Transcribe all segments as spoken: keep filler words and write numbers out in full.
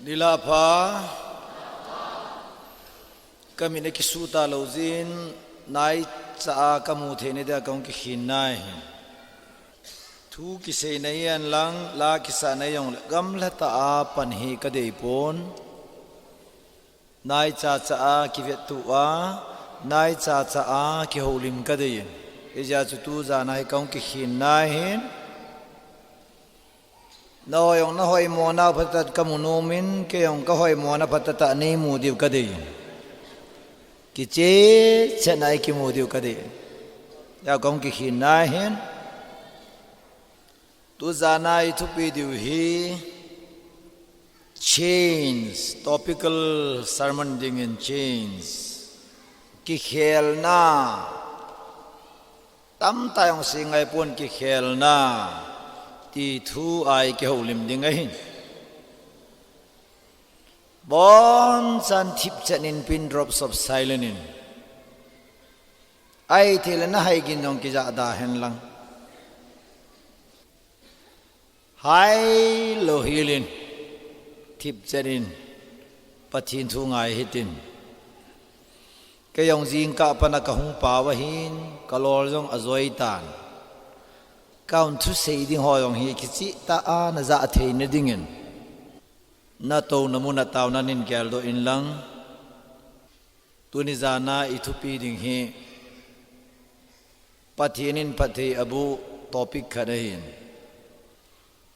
Nilhah pha. Ka min a kisuh talou jeh in, naicha a ka mu theina dia kahung kikhen nai. Thu kiseina hihen lang, la kisahna hijongle, gamla tah a pan hi ka dei pon. Naicha cha a kivettuh a, naicha cha a kihoulim ka dei in. Hijeh chun tu jan a hi kahung kikhen nai hin. Nahoi jong, nahoi mona phatah ka mu nom in, kei jong kahoi mona phatah nei mu diu ka dei. Kicheh cheh a i kimu diu ka dei. Hijeh a kahung kikhen nai hin. Tu jan a i thupi diu hi change, topical sermon dingin change. Kikhelna. Tamtah jong sei ngai pon, kikhelna ti thu a i kihoulim ding ahin. Bonchan thipchan in, pin drops of silence in. Ahithei le nahai gin jong kijah da hen lang. Hai lou hel in, thipchan in, Pathen thu ngai hitin. Kei jong jingkah a pat a kahung pao ahin, ka lol jong ajoi tan. Ka hung thusei ding ho jong hi kicheh tah a najah theina dingin, natouna mun a taona in geldoh in lang. Tuni jan a i thupi ding hi Pathen in phatthei aboh topic khat ahin.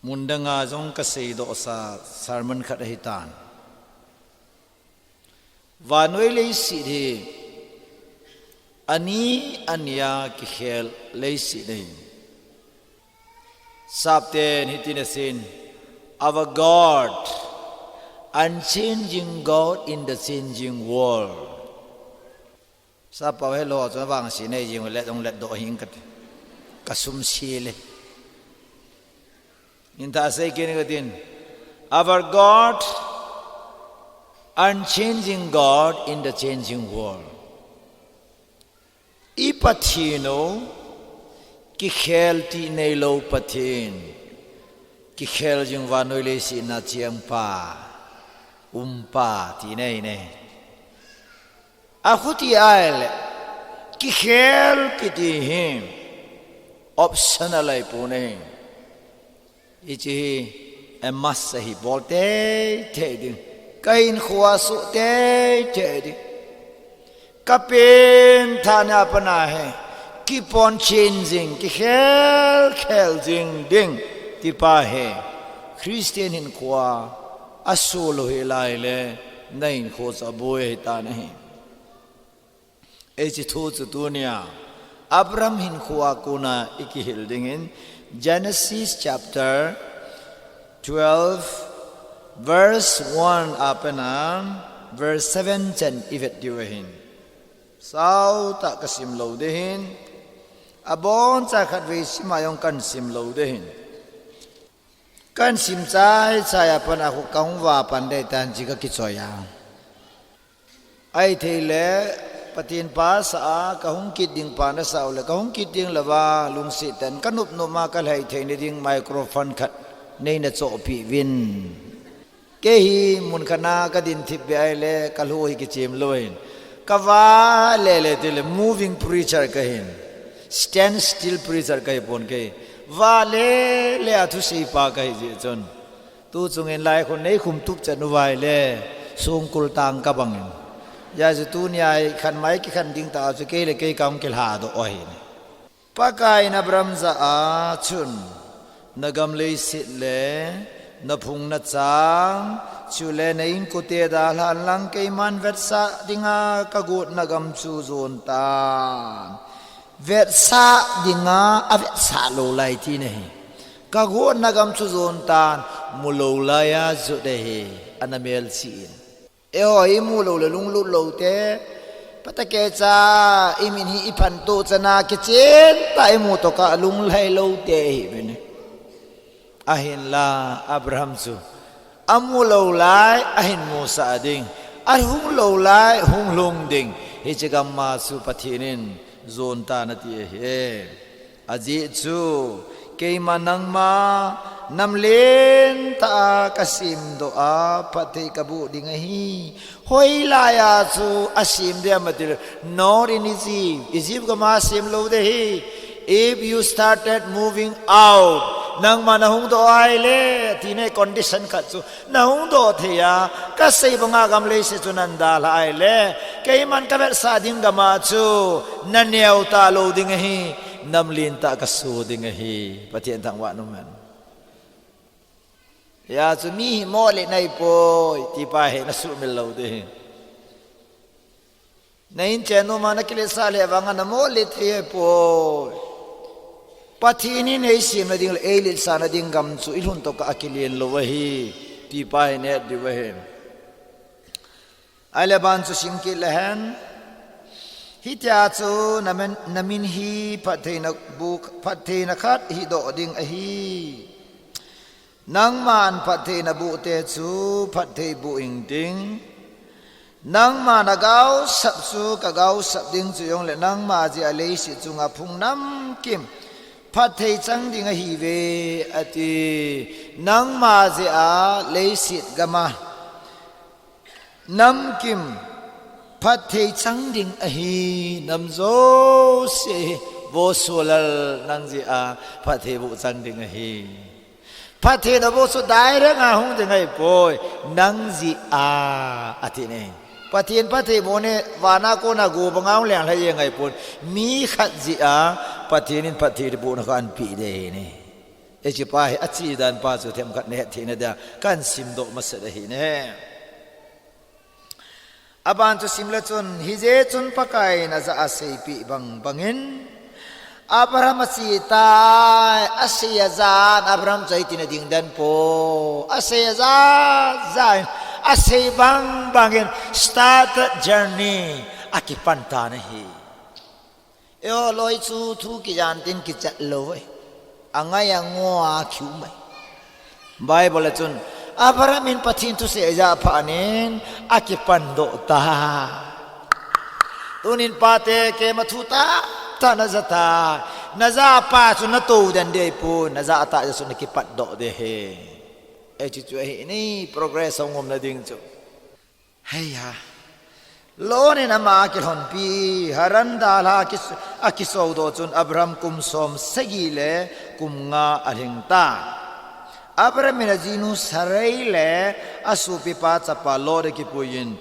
Mun dang a jong ka seidoh sa sermon khat ahitan. Vannoi leiset hi ani ani a kikhel leiset ahi. Sapten hitin asei in, "Our God, unchanging God in the changing world." Sap pau helou chun vangse nei jing le jong letdoh hing kati. Ka sum si le. Hintha sei kit in katin. Our God, unchanging God in the changing world. I Pathen u, kikhel ti neilou Pathen. Kikhel jing vannoi leiset a cheng pa, um pa ti nei nei. Akhuti ahile, kikhel kiti hi optional ahi pon ahi. Hiche hi a must ahi, bol teitei ding. Ka hinkhoa soh teitei ding. Ka pengthah nia pat a hi, keep on changing, kikhel khel jing ding, ti pa hi Christian hinkhoa asoh lou hel ahile, na hinkho chu aboi ahitan ahi. Hiche thu chu tunia Abraham hinkhoa kona i kihil dingin, Genesis chapter twelve, verse one a pat a verse seven chan i vet diu ahin. Sautah ka sim lou ding ahin. Aboncha khatvei sim a jong kan sim lou ding ahin. Kan sim chai chai a pat a khu kahung va pan ding ahitan ti ka kichoi a. Ahithei le, Pathen pa sah a, kahung kit ding pa nasah u le, kahung kit ding louva, lungset tah in, ka nop nop a ka lhai theina ding microphone khat nei na chohpeh uvin. Kei hi mun khat a ka din thip beh ahile, ka lou hi kichem lou ahin. Ka va le le ti le, moving preacher ka hin. Stand still preacher ka hi pon kei. Va le le a thusei pa ka hi jeh chun. Tu chungin lai khun nei khum tup chan u vai le, songkul tang ka bang in. Hijeh chun tunia hi khan mai kikhan ding tah chu kei le kei kahung kilhadoh u ahi. Pakai in Abraham jah a chun, na gam leiset le, na phung na chang, chule na inkote dalhan lang keiman vetsah dinga ka gotna gam chu jon tan. Vetsah dinga avetsah lou lai tina ahi. Ka gotna gam chu jon tan, mu lou lai a jot ahi, ana melchih in. Eiho hi imu lou le lunglut lou te, phatecha i min hi i phanto chan a kichen tah a imu tokah lunglhai lou te ihi uvin. Ahinla Abraham chu amu lou lai ahin musah ding, ahung lou lai hung lhung ding, hiche gamma chu Pathen in jon tan ati ahi. Ajeh chu keima nangma nam le Pathen tah a kasemdoh a, phatthei kaboh ding ahi. Hoilai a chu asem ding ham itile, not in Egypt. Egypt gam a sem lou ding ahi. If you started moving out, nangma nahung doh ahile, tina condition khat chu, nahung doh thei a, kasei banga gam leiset chu nadalha ahile, keiman kavetsah ding gam a chu, naneo talou ding ahi, nam lentah kaso ding ahi. Pathen thangvah in umhen. Hijeh chun mi hi moh le nahipoi, ti pa hi nasuhmil lou ding ahi. Na inchen noma nakiletsah le vanga namoh le thei ahipoi. Pathen in eisemna ding le eiletsahna ding gam chu ilhun tokah a kilen lou ahi, ti pa hi nahet diu ahi. Ahile aban chu simkit lehen. Hitia chu namin, namin hi phattheina bu, phattheina khat hidoh ding ahi. Nangman phattheina boh te chu phatthei boh inting. Nangma nagaosap chu kagaosap ding chu jongle nangma jeh a leiset chunga phung namkim phatthei chang ding ahiuve ati. Nangma jeh a leiset gam a namkim phatthei chang ding ahi, nam jouse hi, Vo Solal nang jeh a phatthei boh chang ding ahi. Phatthei naboh chu direct a hung ding ahipoi, nang jeh a, ati ne. Pathen phatthei boh ne, vana kona go banga hung lenglhai jeng ahipon, mi khat jeh a Pathen in phatthei bohna kha anapeh ding ahi ne. Hiche pa hi ache dan pa chu themkhat nahet theina dia kahin simdoh masat ahi ne. Aban chu simle chun, hijeh chun Pakaiyin ajah a aseipeh bang bangin, Abraham achetai, asei ajan, Abraham chu hitin ading den poi, asei ajan jan, asei bang bangin, started journey, akipan tan ahi. Eiho loi chu thu kijan tin kichat lou e. Angai angoa kium e. Bible a chun, Abraham in Pathen thusei ajah phat in, akipandoh tai. Tunin pate keima thu tamtah najah tai. Najah pa chu natou den ding ahipoi, najah tah jeh chun nakipatdoh ding ahi. Hiche chu ahi ne, progress hung umna ding chu. Hei ha. Lot in ama akilhonpi, Haran dalha akis-, akisoudoh chun Abraham kum som sagi le kum nga alhing tai. Abraham in ajinu Sarai le asopipa chapa Lot akipuiyin,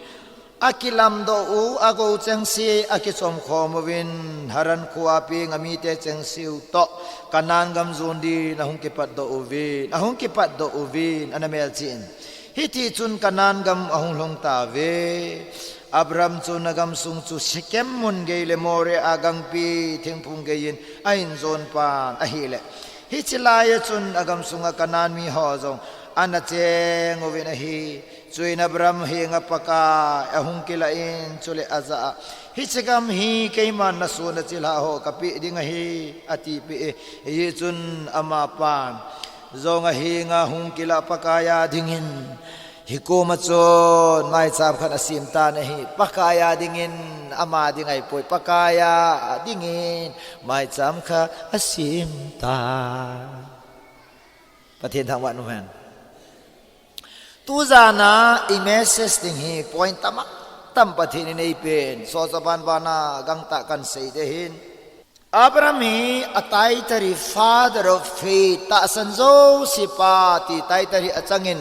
akilamdoh u, agou chengse akichomkhom uvin, Haran khoa peng amite chengse u toh, Canaan gam jon din ahung kipatdoh uvin, ahung kipatdoh uvin, ana melchih in. Hiti chun Canaan gam ahung lhung tauve. Abraham chun agamsung chu Shechem mun gei le Moreh a gangpi thingphung geiyin ahin jon pan ahile, hiche laiya chun agamsunga Canaan miho jong ana cheng uvin ahi. Chuin Abraham henga Pakai ahung kilah in, chule ajah a, hiche gam hi keiman nasoh nachilhah ho kapeh ding ahi, atipeh e. Hijeh chun amapan jong ahenga hung kilah Pakai a dingin, hikoma chun maicham khat asem tan ahi. Pakai a dingin, ama ding ahipoi, Pakai a dingin maicham khat asem tan. Pathen thangvah in umhen. Tujan a i message ding hi point tamtah Pathen in eipen, sohchapan vana gangtah kahin sei ding ahin. Abraham hi a title hi Father of Faith, tahsan jouse pa ti title hi achangin,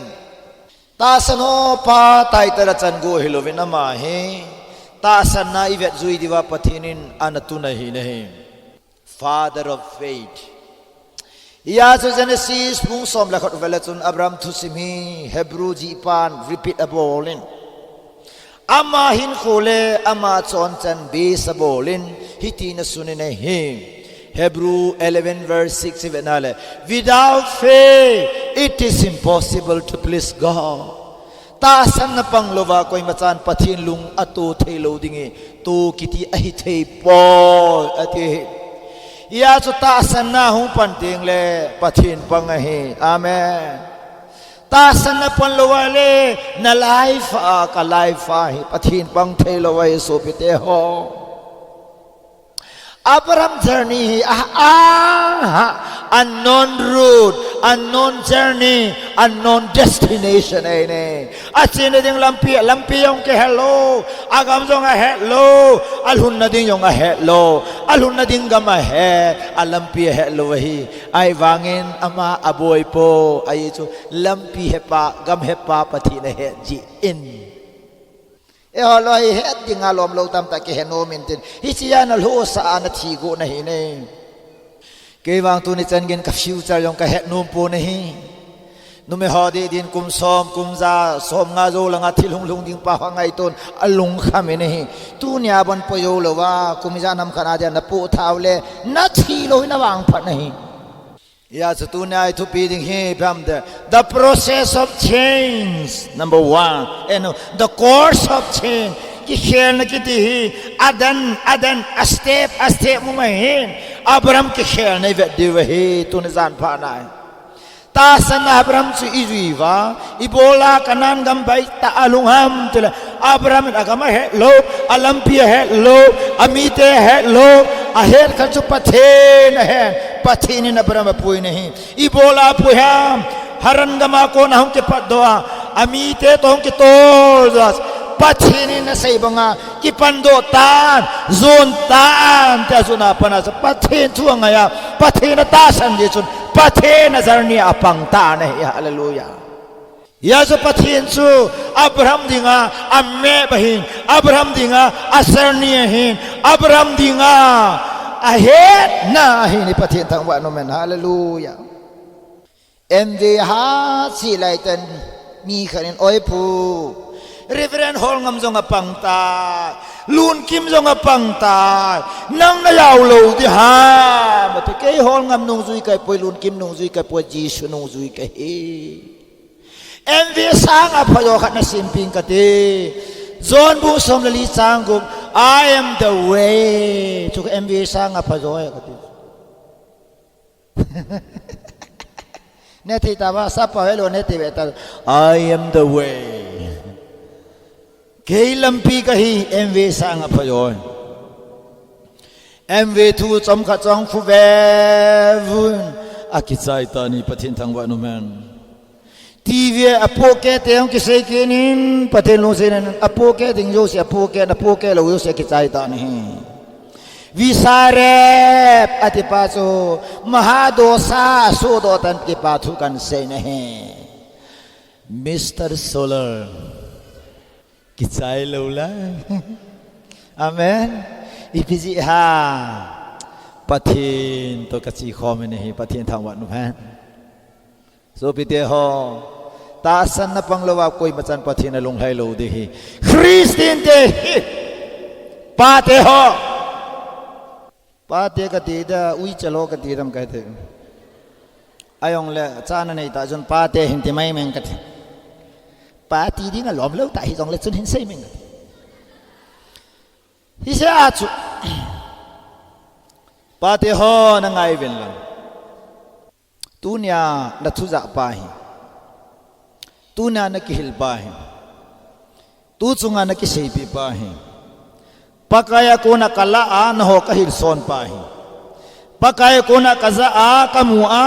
tahsan ho pa title achan go hilouvin ama hi tahsanna ivet jui diuva Pathen in ana tun ahi nahi. Father of Faith. Hijeh chun Genesis bung som le khat uva le chun Abraham thusim hi Hebrew jihpan repeat abolin, ama hinkho le ama chonchan base abolin, hitin asun in ahi. Hebrew eleven verse six ivet na le, without faith it is impossible to please God. Tahsanna pang louva koima chan Pathen lung ato thei lou ding ahi, to kiti ahi thei poi, ati. Hijeh chun tahsanna hung pan teng le Pathen pang ahi. Amen. Tahsanna pan louva le na life a, ka life a hi Pathen pang thei lou ahi, sopite ho. Abraham journey hi a, a, a, Unknown route, unknown journey, unknown destination ahi ne. Achena ding lampi, lampi jong kihelou, agam jong ahelou, alhunna ding jong ahelou, alhunna ding gam ahet, alampi ahelou ahi. Ahivangin ama aboi poi, ahi chu lampi hepa, gam hepa Pathen ahet jin. Eiho loi het dinga lomlou tamtah kihe nom intin. Hichea nalhohsah a nathi got nahi ne. Kei vang tuni chan geiyin ka future jong kahet nom pon ahi. Numei ho deh din kum som, kum ja, som nga jou langa thil hung lhung ding pa ho ngaiton alungkham in ahi. Tunia bon poi jou louva, kum ijat ham khat a dia napoh tha uleh, nathi lou hi navangphat nahi. Hijeh chun tunia i thupi ding hi ipi ham itile, the process of change, number one. Eh, no, the course of change. Kikhelna kiti hi, adan, adan, a step, a step mu mai hin. Abraham kikhelna ivet diu ahi, tuni jan phat nai. Tahsanna Abraham chu ijui uva, ibola Canaan gam baitah a lhung ham itile, Abraham in agam ahet lou, alampi ahet lou, amite ahet lou, ahet khat chu Pathen ahen, Pathen in Abraham apui nahi. Ibola apui ham, Haran gam a kona hung kipatdoh a, amite toh hung kitol joh a, Pathen in asei banga, kipandoh tan, jon tan, tia jona pat a chu Pathen thu angai a, Pathen atahsan jeh chun, Pathen a journey a apang tan ahi, hallelujah. Hijeh chun Pathen chu Abraham dinga amap ahin, Abraham dinga a journey ahin, Abraham dinga ahetna ahin, i Pathen thangvah in um hen, hallelujah. Amway ha chi lai tan mi khat in, "Oi pu, Reverend Holngam jong apang tai, Lunkim jong apang tai, nang najao lou ding ham?" ati. "Kei Holngam nungjui kahipoi, Lunkim nungjui kahipoi, Jesu nungjui kahi." Amway sanga phajo khat nasempeh in kati. John bung som le li chang gup, "I am the way." Chu Amway sanga phajo ahi kati. Nethei tauva, sapa helou nethei ve ta. "I am the way." Kei lampi kahi, Amway sanga phajo ahi. Amway thu chomkhat chong phu vevun, akichai tan ahi, Pathen thangvah in um hen. TV a apohkeh te hung kisei kit in, Pathen lungset in, apohkeh ding jouse apohkeh, apohkeh lou jouse akichai tan ahi. Visa rep ati pa chu, maha dosa, sodoh tan ti pa thu kahin sei nahi. Mister Solar. Kichai lou lai. Amen. Ipi jeh ham. Pathen toh kache khom in ahi, Pathen thangvah in um hen. Sopite ho, tahsan na pang louva koima chan Pathen alunglhai lou ding ahi. Christian te hi, pate ho. Pate kati da, uicha lou kati dam kati. Ahijongle, cha nanei tah chun pate hin ti mai meng kati. Pate ding alom lou tah hijongle chun hin sei meng kati. Hijeh a chu, pate ho nangai uvin lang. Tunia nathujah pa hi. Tunia nakihil pa hi. Tu chunga nakiseipeh pa hi. Pakai a kona kalah a, nangho kahilson pa hi. Pakai a kona kajah a, kamu a,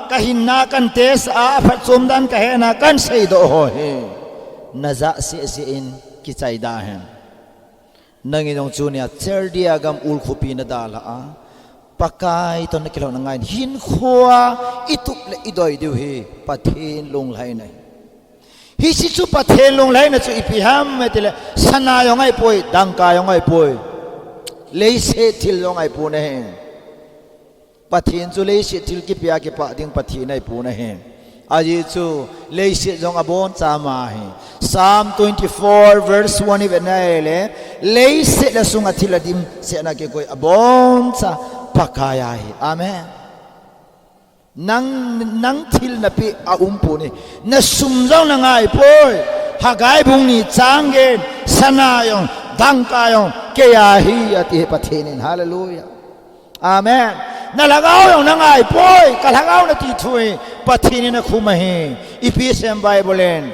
kahinna kahin test a, aphatchom dan kahetna kahin seidoh ho hi. Najah sehseh in kichai da hen. Nangin jong tunia Chaldea gam Ur khopi nadalhah a, Pakai toh nakilhon angaiyin, hinkhoa itup le idoi diu hi Pathen lunglhaina ahi. Hiche chu Pathen lunglhaina chu ipi ham itile, sana jong ahipoi, dangka jong ahipoi, leiset thil jong ahipon ahi. Pathen chu leiset thil kipia kipah ding Pathen ahipon ahi. Ajeh chu leiset jong aboncha ama ahi. Psalm twenty-four verse one ivet na ahile, leiset le sunga thil adimsetna kikoi aboncha Pakai ahi. Amen. Nang, nang thil napeh aumpon ahi. Nasum jong nangaipoi. Haggai bung ni chang get, sana jong, dangka jong, keia ahi, ati Pathen in. Hallelujah. Amen. Nalhagao jong nangaipoi, kalhagao nati thu hi Pathen in akhum ahi. Ipi asei em Bible in?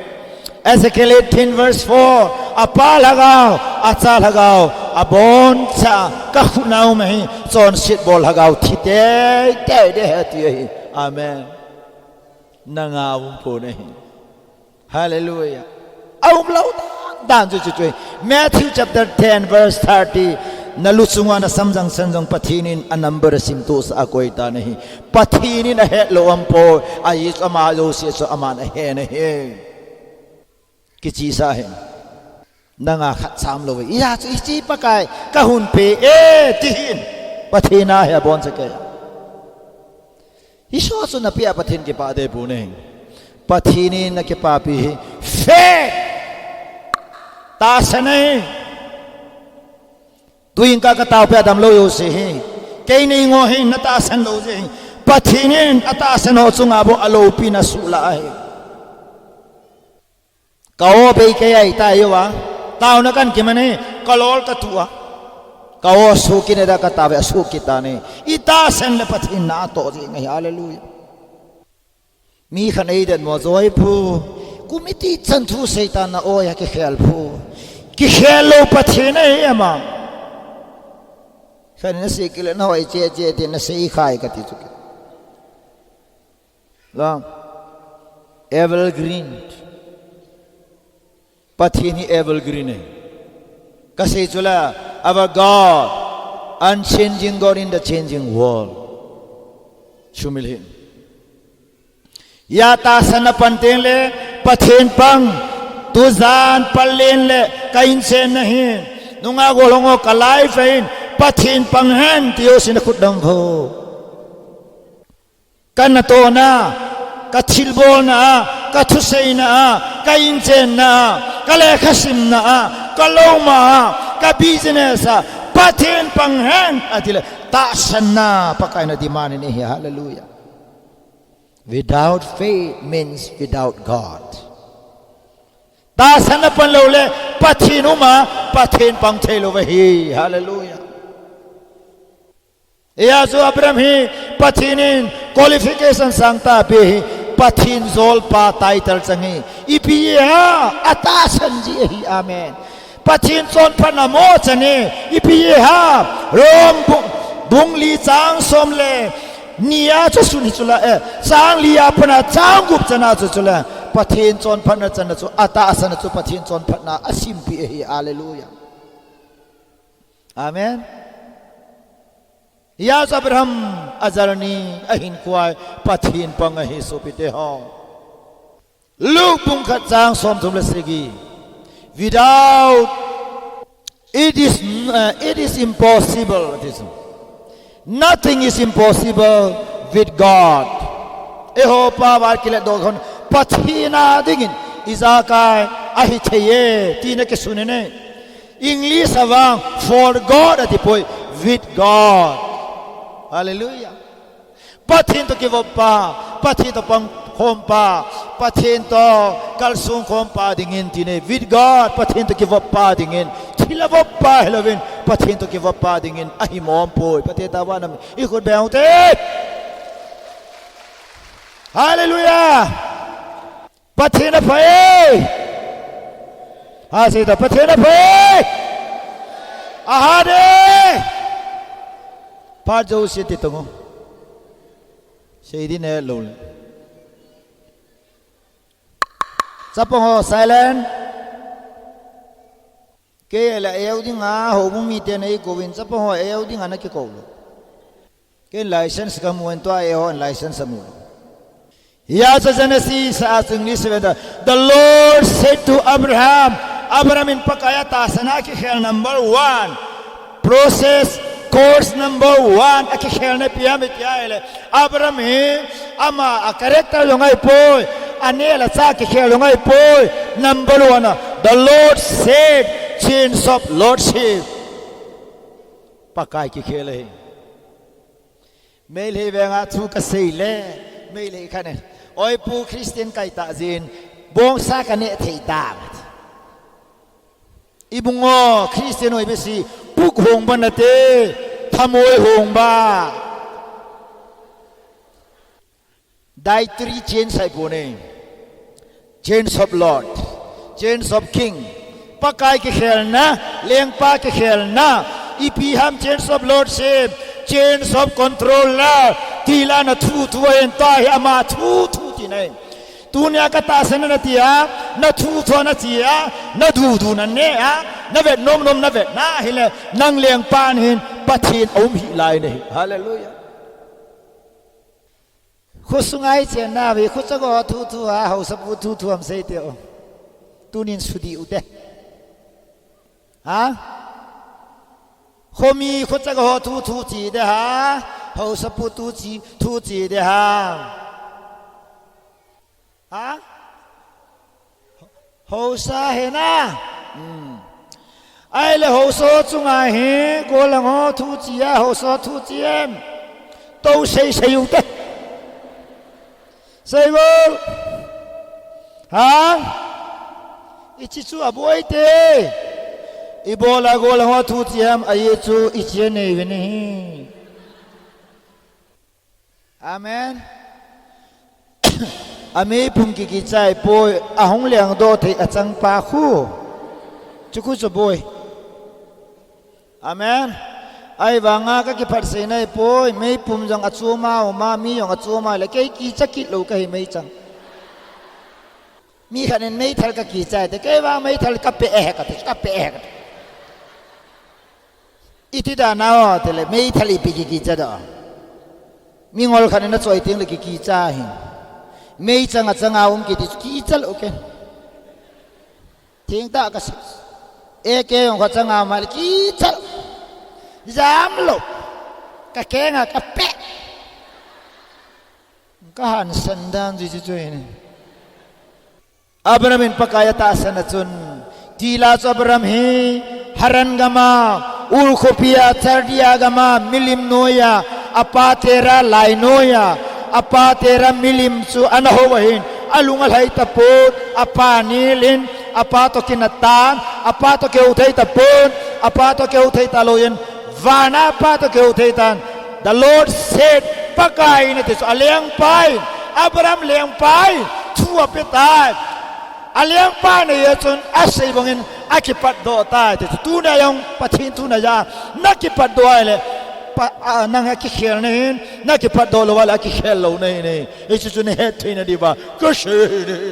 Ezekiel eighteen verse four, apa lhagao, acha lhagao, aboncha kakhut a um ahi, chonset bol lhagao thi teitei ding ahi ati ahi. Amen. Nanga um pon ahi. Hallelujah. Aum lou dan, dan chu chu chu. Matthew chapter ten verse thirty. Na luchunga na samjang sen jong Pathen in a number asimtohsah a koi tan ahi. Pathen in ahet lou aum poi. Ahi chu ama jouse chu aman ahe ahi. Kichehsah hen. Nanga khat sam lou ve. Ija chu hiche Pakai kahung pe e tihin. Pathen a hi aboncha kei. Hiche chu napeh a Pathen kipah deh pon ahi. Pathen in nakipapi hi. Faith. Tahsan ahi. Tuin ka, ka taopeh a damlou jouse hi. Kei nei ngoh hi natahsan lou jeh hi. Pathen in atahsan ho chunga bou aloupina asuhlah ahi. Ka o bei kei ahi tai uva. Taona kahin kiman e, ka lol ka tu a. Ka o suh kit e da ka tao ve, asuh kit tan ahi. I tahsan le Pathen na atoh jing ahi, hallelujah. Mi khat in eidet mo joi pu. Kum iti chan thu seitan na o a kikhel pu. Kikhel lou Pathen ahi ama. Khat in asei kit le na hoi che che tin asei khai kati chu. Long. Evergreen. Pathen hi evergreen ahi. Kasei chu la, our God, unchanging God in the changing world. Sumil hin. Ija tahsan na pan teng le, Pathen pang, tujan palen le, ka inchen na hin. Nunga golhang ho ka life in, Pathen pang hen, ti jouse na khut dam vo. Ka natohna, ka thilbolna, ka thuseina, ka inchenna, ka lekhasimna, ka louma, ka business a, Pathen pang hen, ati le, tahsanna, Pakai na demand in ahi, hallelujah. Without faith means without God. Tahsan na pan lou le, Pathen um a, Pathen pang thei lou ahi, hallelujah. Ija chu Abraham hi Pathen in qualification sangtah ape hi, Pathen jolpa title chang hi. Ipi jeh ham, atahsan jeh ahi, amen. Pathen chonphatna mo chan e, ipi jeh ham, Rom bu-, bung li chang som le ni a chu sun hi chu la e, chang li a pat a chang gup chan a chu chu la, Pathen chonphatna chan a chu, atahsan a chu Pathen chonphatna asimpi ahi, hallelujah. Amen. Ija chu Abraham a journey, a hinkho hi Pathen pang ahi sopite ho. Luke bung khat chang som thum le sagi. Without, it is, uh, it is impossible, it is. Nothing is impossible with God. Eiho power kilet doh khun Pathen a dingin ijakai ahi thei e, tina kisun in e. English a vang, for God ati poi, with God. Hallelujah. Pathen toh kivop pa, Pathen toh pang khom pa, Pathen toh kalsong khom pa dingin tin e, with God, Pathen toh kivop pa dingin, thil a vop pa hilouvin, Pathen toh kivop pa dingin, ahi mong poi, Pathen tahsan a, i khut beng u te. Hallelujah. Pathen apha e. Ha, sei ta, Pathen apha e. Aha de. Phat jouse ti tong o. Sei di ne lo le. Chapang ho silent. Kei la eu ding a, houbung mite nei kouvin, chapang ho eu ding a na kikou lou. Ken license kamu in tua eiho in license amu lou. Hia chu Genesis a chu English a veda, "The Lord said to Abraham," Abraham in Pakai a tahsan a kikhel number one. Process, course number one, a kikhelna ipi ham itia ahile, Abraham hi ama a character jong ahipoi, anel a cha kikhel jong ahipoi. Number one a, "The Lord said," change of lordship. Pakai kikhel ahi. Meitei venga thu kasei le, Meitei khat in, "Oi pu, Christian kahi ta jin, bongsa kaneh thei ta." Ibung o, Christian hoi behseh, puk hongba nate, thamoi hongba. Dietary change ahipoi ne. Change of Lord, change of King. Pakai kikhelna, lengpa kikhelna. Ipi ham change of lordship, change of controller, Tila na thu thu ahin, tua hi ama thu thu tina ahi. Tunia ka tahsan na tia, na thu thu na tia, na du du na ne a, na vet nom nom na vet na hile, nang lengpa nahin Pathen aum hih lai nahi. Hallelujah. Khosunga i chenna ve, khochago thu thu a, haosapu thu thu ham sei teo. Tunin sudih u te. Ha? Khomi khochago thu thu chi de ha, haosapu thu chi, thu chi de ha. Ha? Haosa hena. Hmm. Ahile haosa chunga hi, gollhang ho thu chi a, haosa thu chi em. Tou sei sei u te. Sei u. Ha? Hiche chu aboi te. Ibola gollhang ho thu chi em, ahi chu hiche nei ve ni. Amen. Ameipum kikichai poi, ahung lengdoh thei achangpa khu. Chu khu chu boi. Amen. Ahivanga ka kiphatsei nai poi, meipum jong achoma uma, mi jong achoma le, kei kicha kit lou kahi meichang. Mi khat in meithal ka kichai te, kei vang meithal ka pe e ka te, ka pe e ka te. Iti dan a o, tile, meithal ipi kikicha do. Mingol khat in achoi teng le kikicha hi. Meichang achanga um kiti chu kicha lou ke. Thengtah ka sei. Eke jong khat changa um le kicha lou. Jam lou. Ka kenga ka pe. Ka hansan dan ji ji chu hi. Abraham in Pakai atahsan a chun, tila chu Abraham hi Haran gama, Ur khopia, Chaldea gama, milim noiya, apa Terah lai noiya, apa Terah milim chu ana hou ahin, alung alhai tapon, apa nilin, apa toh kinat tan, apa toh kihou thei tapon, apa toh kihou thei talou in, vana apa toh kihou thei tan. The Lord said, Pakai in ati chu, alengpa in, Abraham lengpa in thu ape tai. Alengpa in ahi chun asei bangin akipatdoh tai. Ati chu, tuna jong Pathen thu naja, nakipatdoh ahile, pa, a, nang akikhel nahin, nakipatdoh lou ahile akikhel lou nahi nahi. Hichu chu nahet theina diuva kasei ahi nahi.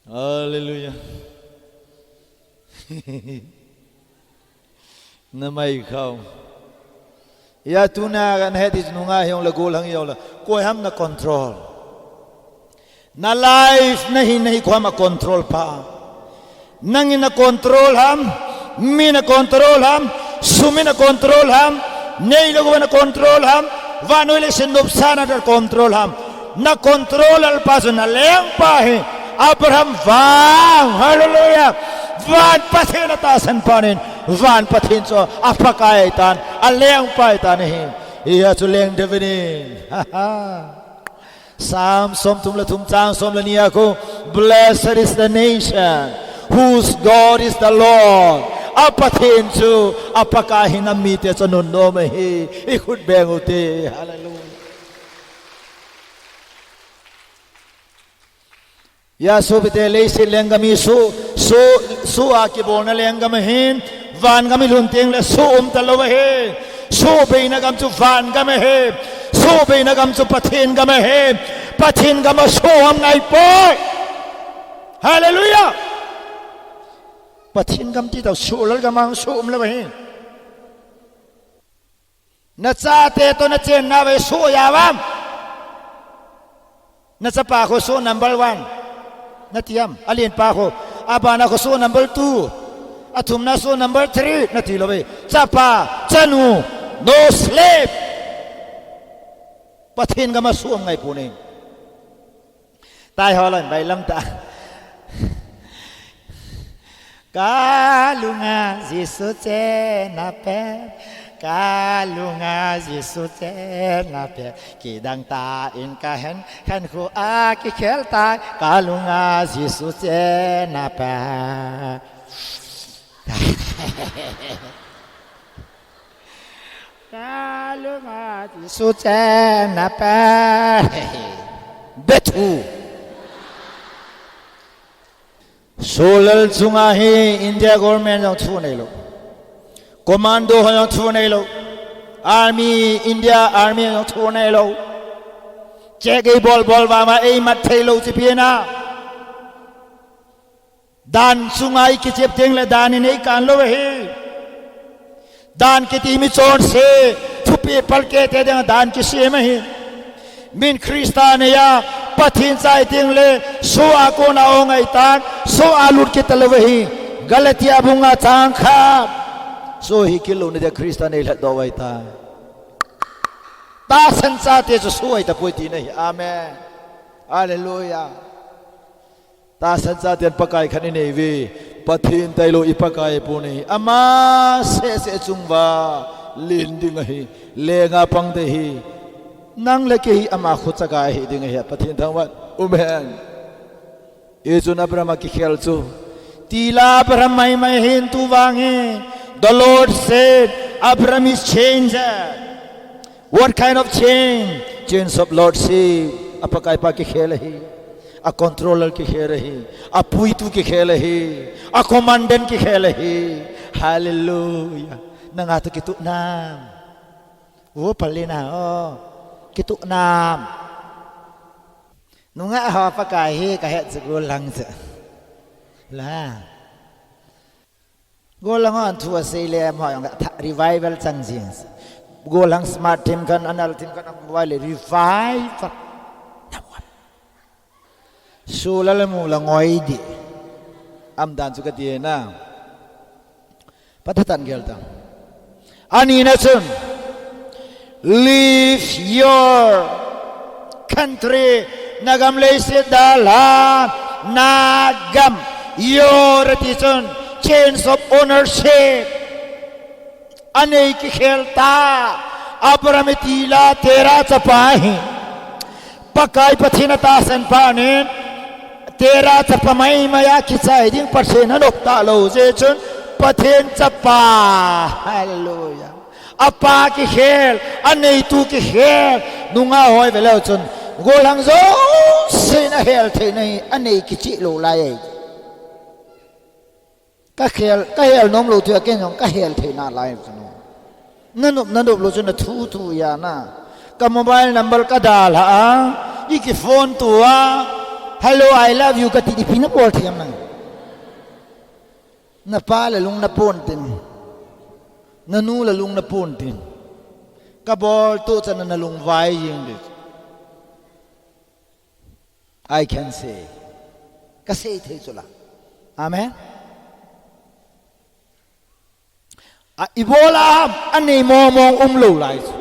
Hallelujah. Na mai khao. Hia tuna kan het is nunga hiong le gollhang hiong le. Koi ham na control. Na life nahi nahi koi ham a control pa. Nang in na control ham. Mi na control ham. Sum in na control ham. Neilou na control ham. Vannoi leiset nopsahna na control ham. Na control alpa chu na lengpa hi. Abraham vang. Hallelujah. Van Pathen atahsan pa in. Van Pathen chu a Pakai tan. Alengpa tan ahi. Hia chu leng ding ahi. Psalm som thum le thum chang som le ni a khu. Blessed is the nation whose God is the Lord. A Pathen chu a Pakai hi na mite chu anunnom ahi. I khut beng u te. Hallelujah. Hia sopite, leiset lenggam hi soh, soh, soh a kibolna lenggam ahin, vangam i lhun teng le soh um talou ahi. Soh beina gam chu vangam ahi. Soh beina gam chu Pathen gam ahi. Pathen gam a soh um ngai poi. Hallelujah. Pathen gam ti tah soh lal gam a soh um lou ahi. Na chate toh na chenna ve soh a uvam. Na chapa khu soh number one. Na ti am. Alen pa khu. Abana khu soh number two. Athumna soh number three. Na ti lou ve. Chapa, chanu, no sleep. Pathen gam a soh um ngai poi. Tai ho lon, bailam ta. Ka lung a Jesu chenna pen, ka lung a Jesu chenna pen, kidang tah in ka hen, hen khu a kikhel tai, ka lung a Jesu chenna pen. Ka lung a Jesu chenna pen. Bethu. Soh lal chunga hi India government jong thu neilou. Commando ho jong thu neilou. Army, India Army jong thu nei lou. Che gei bol bol vang a ei mat thei lou chi pina. Dan chunga i kichep ding le dan in ei kan lou ahi. Dan kiti mi chonse, thupi palkei te ding dan kisem ahi. Min Christa nei a, Pathen cha i ding le, soh a kona ong ahi tan, soh a lut kit talou ahi. Galatia bung nga chang khat. Soh hi kilo ni de Christa nei lhat doh ahi tan. Tahsan chate chu soh ahi tapoi tina ahi. Amen. Hallelujah. Tahsan chaten Pakai khat i nei uve. Pathen tailou i Pakai pon ahi. Ama seh seh chung uva len ding ahi. Lenga pang ding ahi. Nang le kei hi ama khucha ga hi ding ahi. Pathen thangvah. Amen. Hichun Abraham a kikhel chu. Tila Abraham mai mai hin tu vang hi. The Lord said, Abraham is changed. What kind of change? Change of lordship. A Pakai pa kikhel ahi. A controller kikhel ahi. A puitu kikhel ahi. A commandant kikhel ahi. Hallelujah. Nanga tu kitu nam. Wo palina o. Kitu nam. Nunga ho Pakai hi ka het chu golang chu. La. Golang hon thu asei le mo jong ka tha revival chang jing. Golang smart team khan anal team khan am vai le revival. Namu am. Su la le mu la ngoi di. Am dan chu ka ti na. Patatan gel ta. Ani na chun. Leave your country. Nagam leiset dalha. Nagam. Your ti chun. Change of ownership. Anei kikhel ta. Abraham tila Terah chapa hi. Pakai Pathen a tahsan pa nin, Terah chapa mai mai a kichai ding Pathen a nop talou jeh chun, Pathen chapa, hallelujah. A pa kikhel, a neitu kikhel, nunga hoi ve leu chun, golang jouse na hel thei na hi, a nei kichih lou lai e. Ka khel, ka hel nom lou thei a ken jong ka hel thei nalai chu no. Na nop, na nop lou chu na thu thu ya na. Ka mobile number ka dalha a, i ki phone to a, "Hello, I love you," ka ti di pi na bol thei am nang. Na pa le lung na pon tin. Na nu le lung na pon tin. Ka bol to cha na na lung vai jing di. I can say. Ka sei thei chu la. Amen. A, i bol a ham, a nei mong mong um lou lai chu.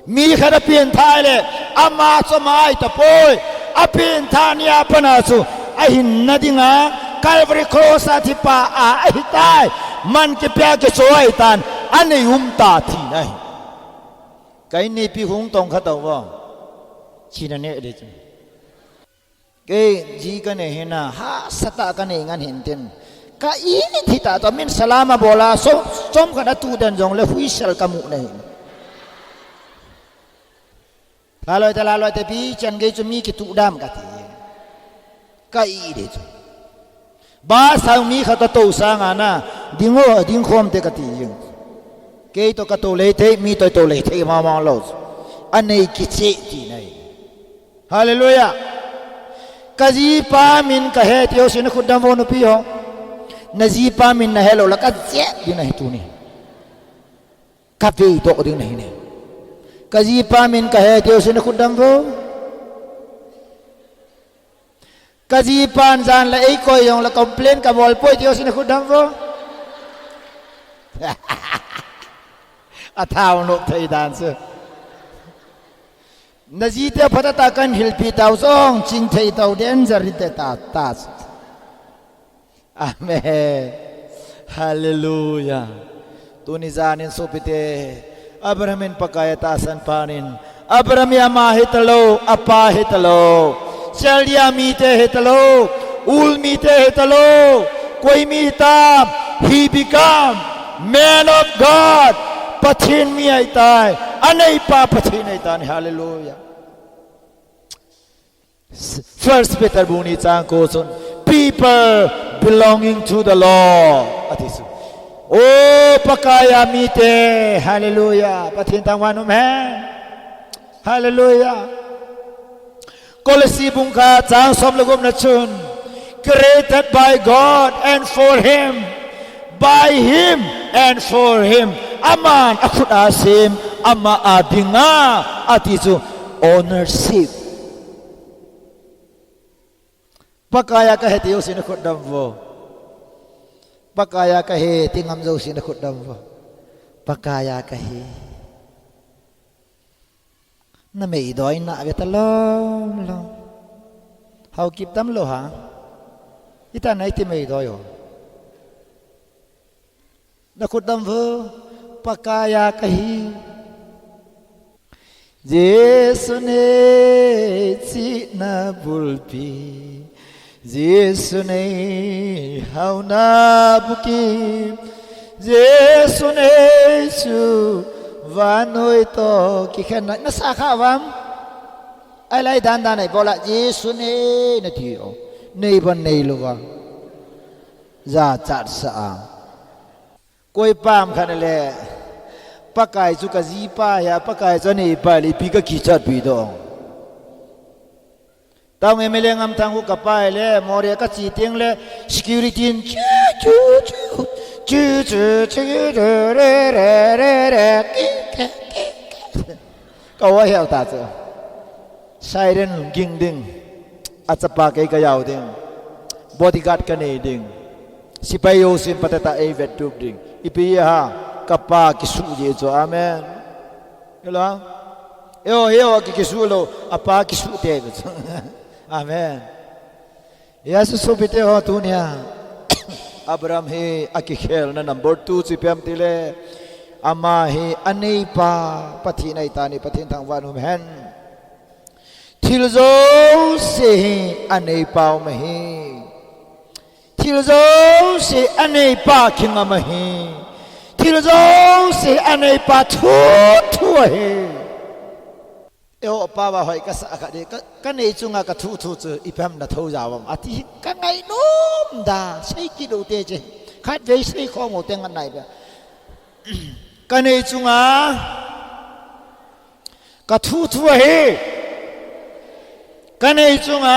Mi khat a pian thai le, ama chu ama ahi tapoi. A pian tha ni a pana chu, a hinna dinga, Calvary Cross a thi pa a, ahi tai. Man kipia kicho ahi tan, a nei um ta thi na hi. Ka in neipi hung tong kha tau vo. China ne de chu. Kei, ji ka nei hina, hahsatah ka nei ngan hin tin. Ka i thi ta to min salama bola, so, som khat a tu den jong le huisel ka mu na hin. Laloi te, laloi te, pi chan gei chu mi kitu dam ka ti. Ka i de chu. Ba sang mi khat a to sanga na, ding o, ding khom te ka ti jing. Kei to ka to lei thei, mi to to lei thei, ma ma lo. A nei kiche ti nei. Hallelujah. Ka jipa min ka he ti ho sin khut dam vo nupi ho. Na jipa min na he lou la ka jet ding na hi tuni. Ka vei doh ding na hi ne. Ka jipa min ka he ti ho sin khut dam vo. Ka jipan jan la ei koi jong la complain ka bol poi ti ho sin khut dam vo. A thau nop thei dan chu. Na jite phatah tah kan hilpi tau jong, ching thei tau den jari te ta, ta. Amen. Hallelujah. Tuni janin sopite, Abraham in Pakai a tahsan panin, Abraham hi ama hi talou, apa hi talou. Chaldea mite hi talou, Ur mite hi talou, koi mi tam, he become man of God. Pathen mi ahitai, aneipa Pathen ahitai, hallelujah. First Peter bung ni chang ko chun, people belonging to the Lord. Ati chu. O Pakai a mite, hallelujah. Pathen thangvah in um hen. Hallelujah. Kolose bung khat chang som le gup na chun, created by God and for Him, by Him and for Him. Aman akhut a sem, ama a dinga, ati chu ownership. Pakai a kahi ti jousen nakhut dam vo. Pakai a kahi ti ngam jousen nakhut dam vo. Pakai a kahi. Na meidoi na ve ta lom lom. Haokip tam lou ha. Ita nai ti meidoi ho. Nakhut dam vo, Pakai a kahi. Jesu nei chihna bulpi, Jesu nei haona bukim, Jesu nei chu vannoi toh kikhenna, nasa kha uvam? Ahilai dan dan a ibol a, Jesu nei nati o, nei bon neilou va. Jachat sa a. Koi pam khat le, Pakai chu kajipa ahi, Pakai chu aneipa ahi, ipi kakichatpi ding. Taonge, Melengam Thang khu kapa ahi le, Moreh kache teng le, security in chu, chu, chu, re, re, re, re, re, ki, ki, ki, ki. Ka o hel ta chu. Siren ging ding. Achapa kei kajao ding. Bodyguard kanei ding. Sepai jousen patah tah eivettup ding. Ipi ham, kapa kisuh jeh chu. Amen. Hello? Eiho, eiho, ki, kisuh lou. Apa kisuh te chu. Amen. Jesu sopite ho, tunia Abraham hi akikhelna number two chu ipi ham tile, ama hi aneipa Pathen ahitan, Pathen thangvah in um hen. Thil jouse hi aneipa um ahi. Thil jouse aneipa kingam ahi. Thil jouse aneipa thuthu ahi. Eiho pa va hoi kasa khat di, ka, kanei chunga kathuthu chu ipi ham nathou jao uvam, ati hi kangainom da, sei kit lou te che. Khatvei sei khom u te ngan nai be. Kanei chunga kathuthu ahi. Kanei chunga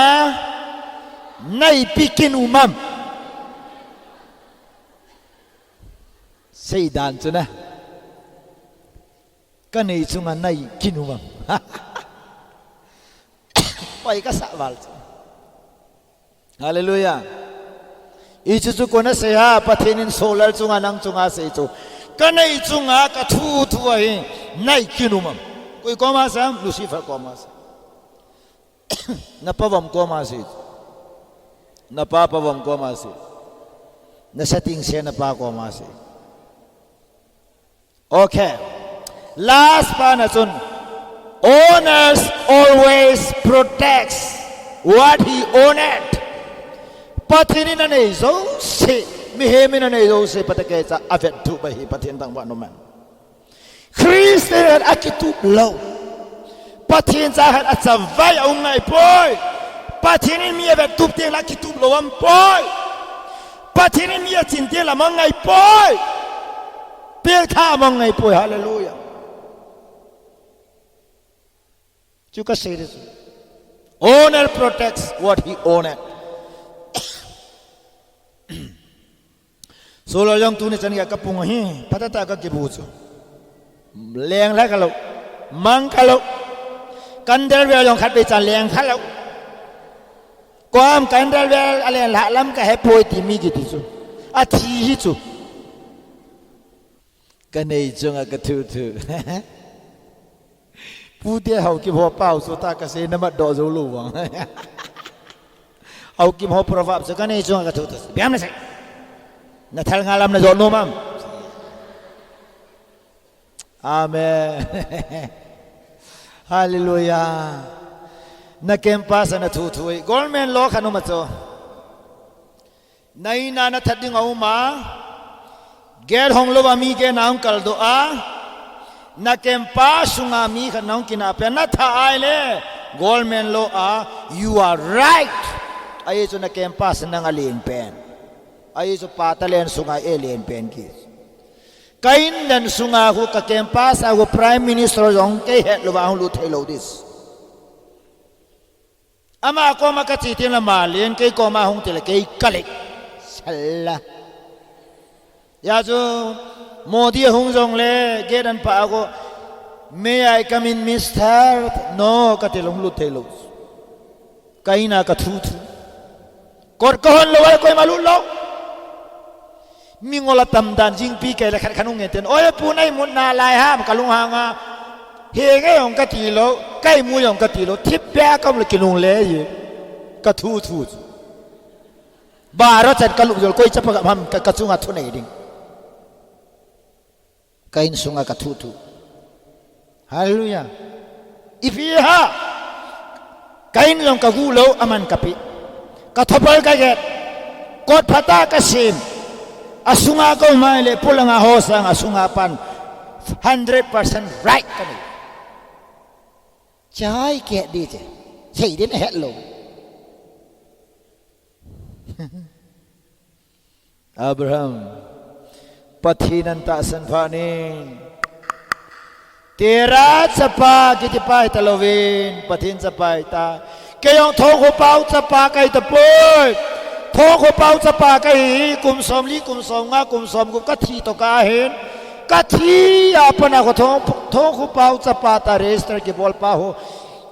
naipi kin um am? Seidan chu na. Kanei chunga nai kin um am? Pai kasa val chu. Hallelujah. Hichu chu kona sei ham, Pathen in Saul chunga nang chunga sei chu. Kanei chunga kathuthu ahi, nai kin um am? Koi koma sei ham? Lucifer koma sei. Napa uvam koma sei. Napa pa uvam koma sei. Nasetting se napa koma sei. Okay. Last pa na chun, owners always protects what he owned. Pathen in anei jouse, mihem in anei jouse, patakecha avettup ahi, Pathen thangvah in um hen. Christian akitup lou. Pathen cha khat achavai a um ngai poi. Pathen in mi avettup teng le akitup lou um poi. Pathen in mi achin teng le amang ngai poi. Peltha amang ngai poi. Hallelujah. Chu kasei di chu. Owner protects what he owned. Solar jong tuni chan gei kapung hi, phatah tah kakibu chu. Leng lha kha lou, mang kha lou. Candle vel jong khatvei chan leng kha lou. Kom candle vel alen lha lam kahe poi ti mi kiti chu. Athi hi chu. Kanei chunga kathuthu. Pute Haokip ho pao chu ta kasei namat doh jou lou vang. Haokip ho proverb chu kanei chunga kathuthu. Biam na sei. Nathal nga lam najo nom am? Amen. Hallelujah. Na campus a nathuthu hi. Government law khat um a chu. Na in a nathat ding a um a, gate hong lou a mi gate na hung kaldoh a, na campus sunga mi khat na hung kinah pen, natha ahile, government law a, you are right. Ahi chu na campus nang alen pen. Ahi chu pa talen sunga alen pen ki. Ka indan sunga khu ka campus a khu Prime Minister jong kei het louva hung lut thei lou ding. Ama koma ka che teng le ama len, kei koma hung teng le kei ka len. Salla. Hijeh chun Modi ahung jongle gate a pat a khu, "May I come in, Mister?" "No," ka ti le hung lut thei lou. Ka in a ka thu thu. Kot ka hon lou a koima lut lou. Mi ngol a tam dan jingpi kei le khat khat hung ngen ten. "Oi pu, na imut nalai ham?" ka lunghang a. "Henge," jong ka ti lou, "ka imu," jong ka ti lou. Thipbeh a ka um le kinungle e. Ka thu thu. Baro chan ka lut jol koi chapa ka ham ka, ka chunga thu nei ding. Ka insunga ka thu thu. Hallelujah. Ipi ham. Ka in jong ka gu lou, aman ka pe. Ka thopal ka get. Kot phatah ka sem. Asunga ka um a ahile, polanga ho sang asunga pan hundred percent right ka nei. Chai ke di che. Sei din het lou. Abraham, Pathen in tahsan phat in. Terah chapa kiti pa hita louvin, Pathen chapa hita. Kei jong Thongkhopa u chapa kahi tapoi. Thongkhopa u chapa kahi, kum somli, kum somnga, kum somgup ka thi toh ka hin. Ka thi a pat a khu Thong, Thongkhopa u chapa tia register kibol pa ho.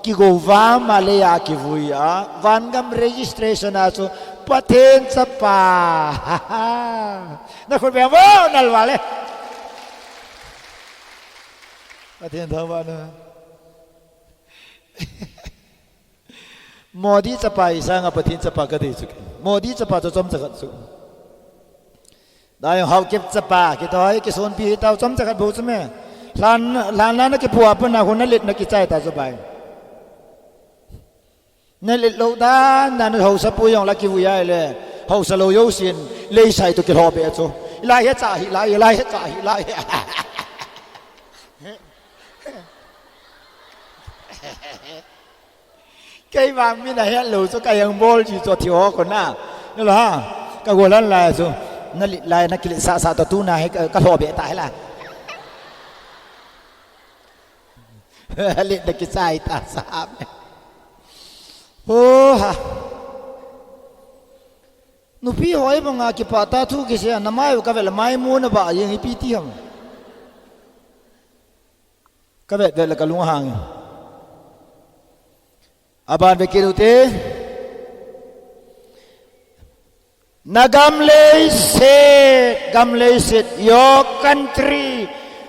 Kigo vang a le a kivui a, vangam registration a chu Pathen chapa. Na khut beng vo, nal vale. Pathen thangvah in. Modi chapa hi sanga Pathen chapa ka ti chu. Modi chapa chu chomcha khat chu. Dai Haokip chapa, kiti hi kisonpi hi tao chomcha khat bou chu me. Lhan, lhan lhan na kipu a pat a khu na let na kichai ta chu bai. Na let lou dan, na, na hausa pu jong la kivui a le. Hausa lou jousen, lei sai toh kilhoh be chu. Hilai hi cha hi, hilai, hilai hi cha hi, hilai hi. Kei vang mi na het lou chu ka jang bol ji chu thi ho ko na. Nilo ha. Ka go lhan lai chu. Na let lai na kilet sah sah toh tuna hi ka, ka lhoh be ta hi la. Let na kichai ta sah. Ho ha. Nupi hoi banga kipah ta thu kisei a na mai u ka vet le mai mu na ba jeng ipi ti ham. Ka vet vet le ka lunghang. Aban ve kit u te. Na gam leiset, gam leiset, your country,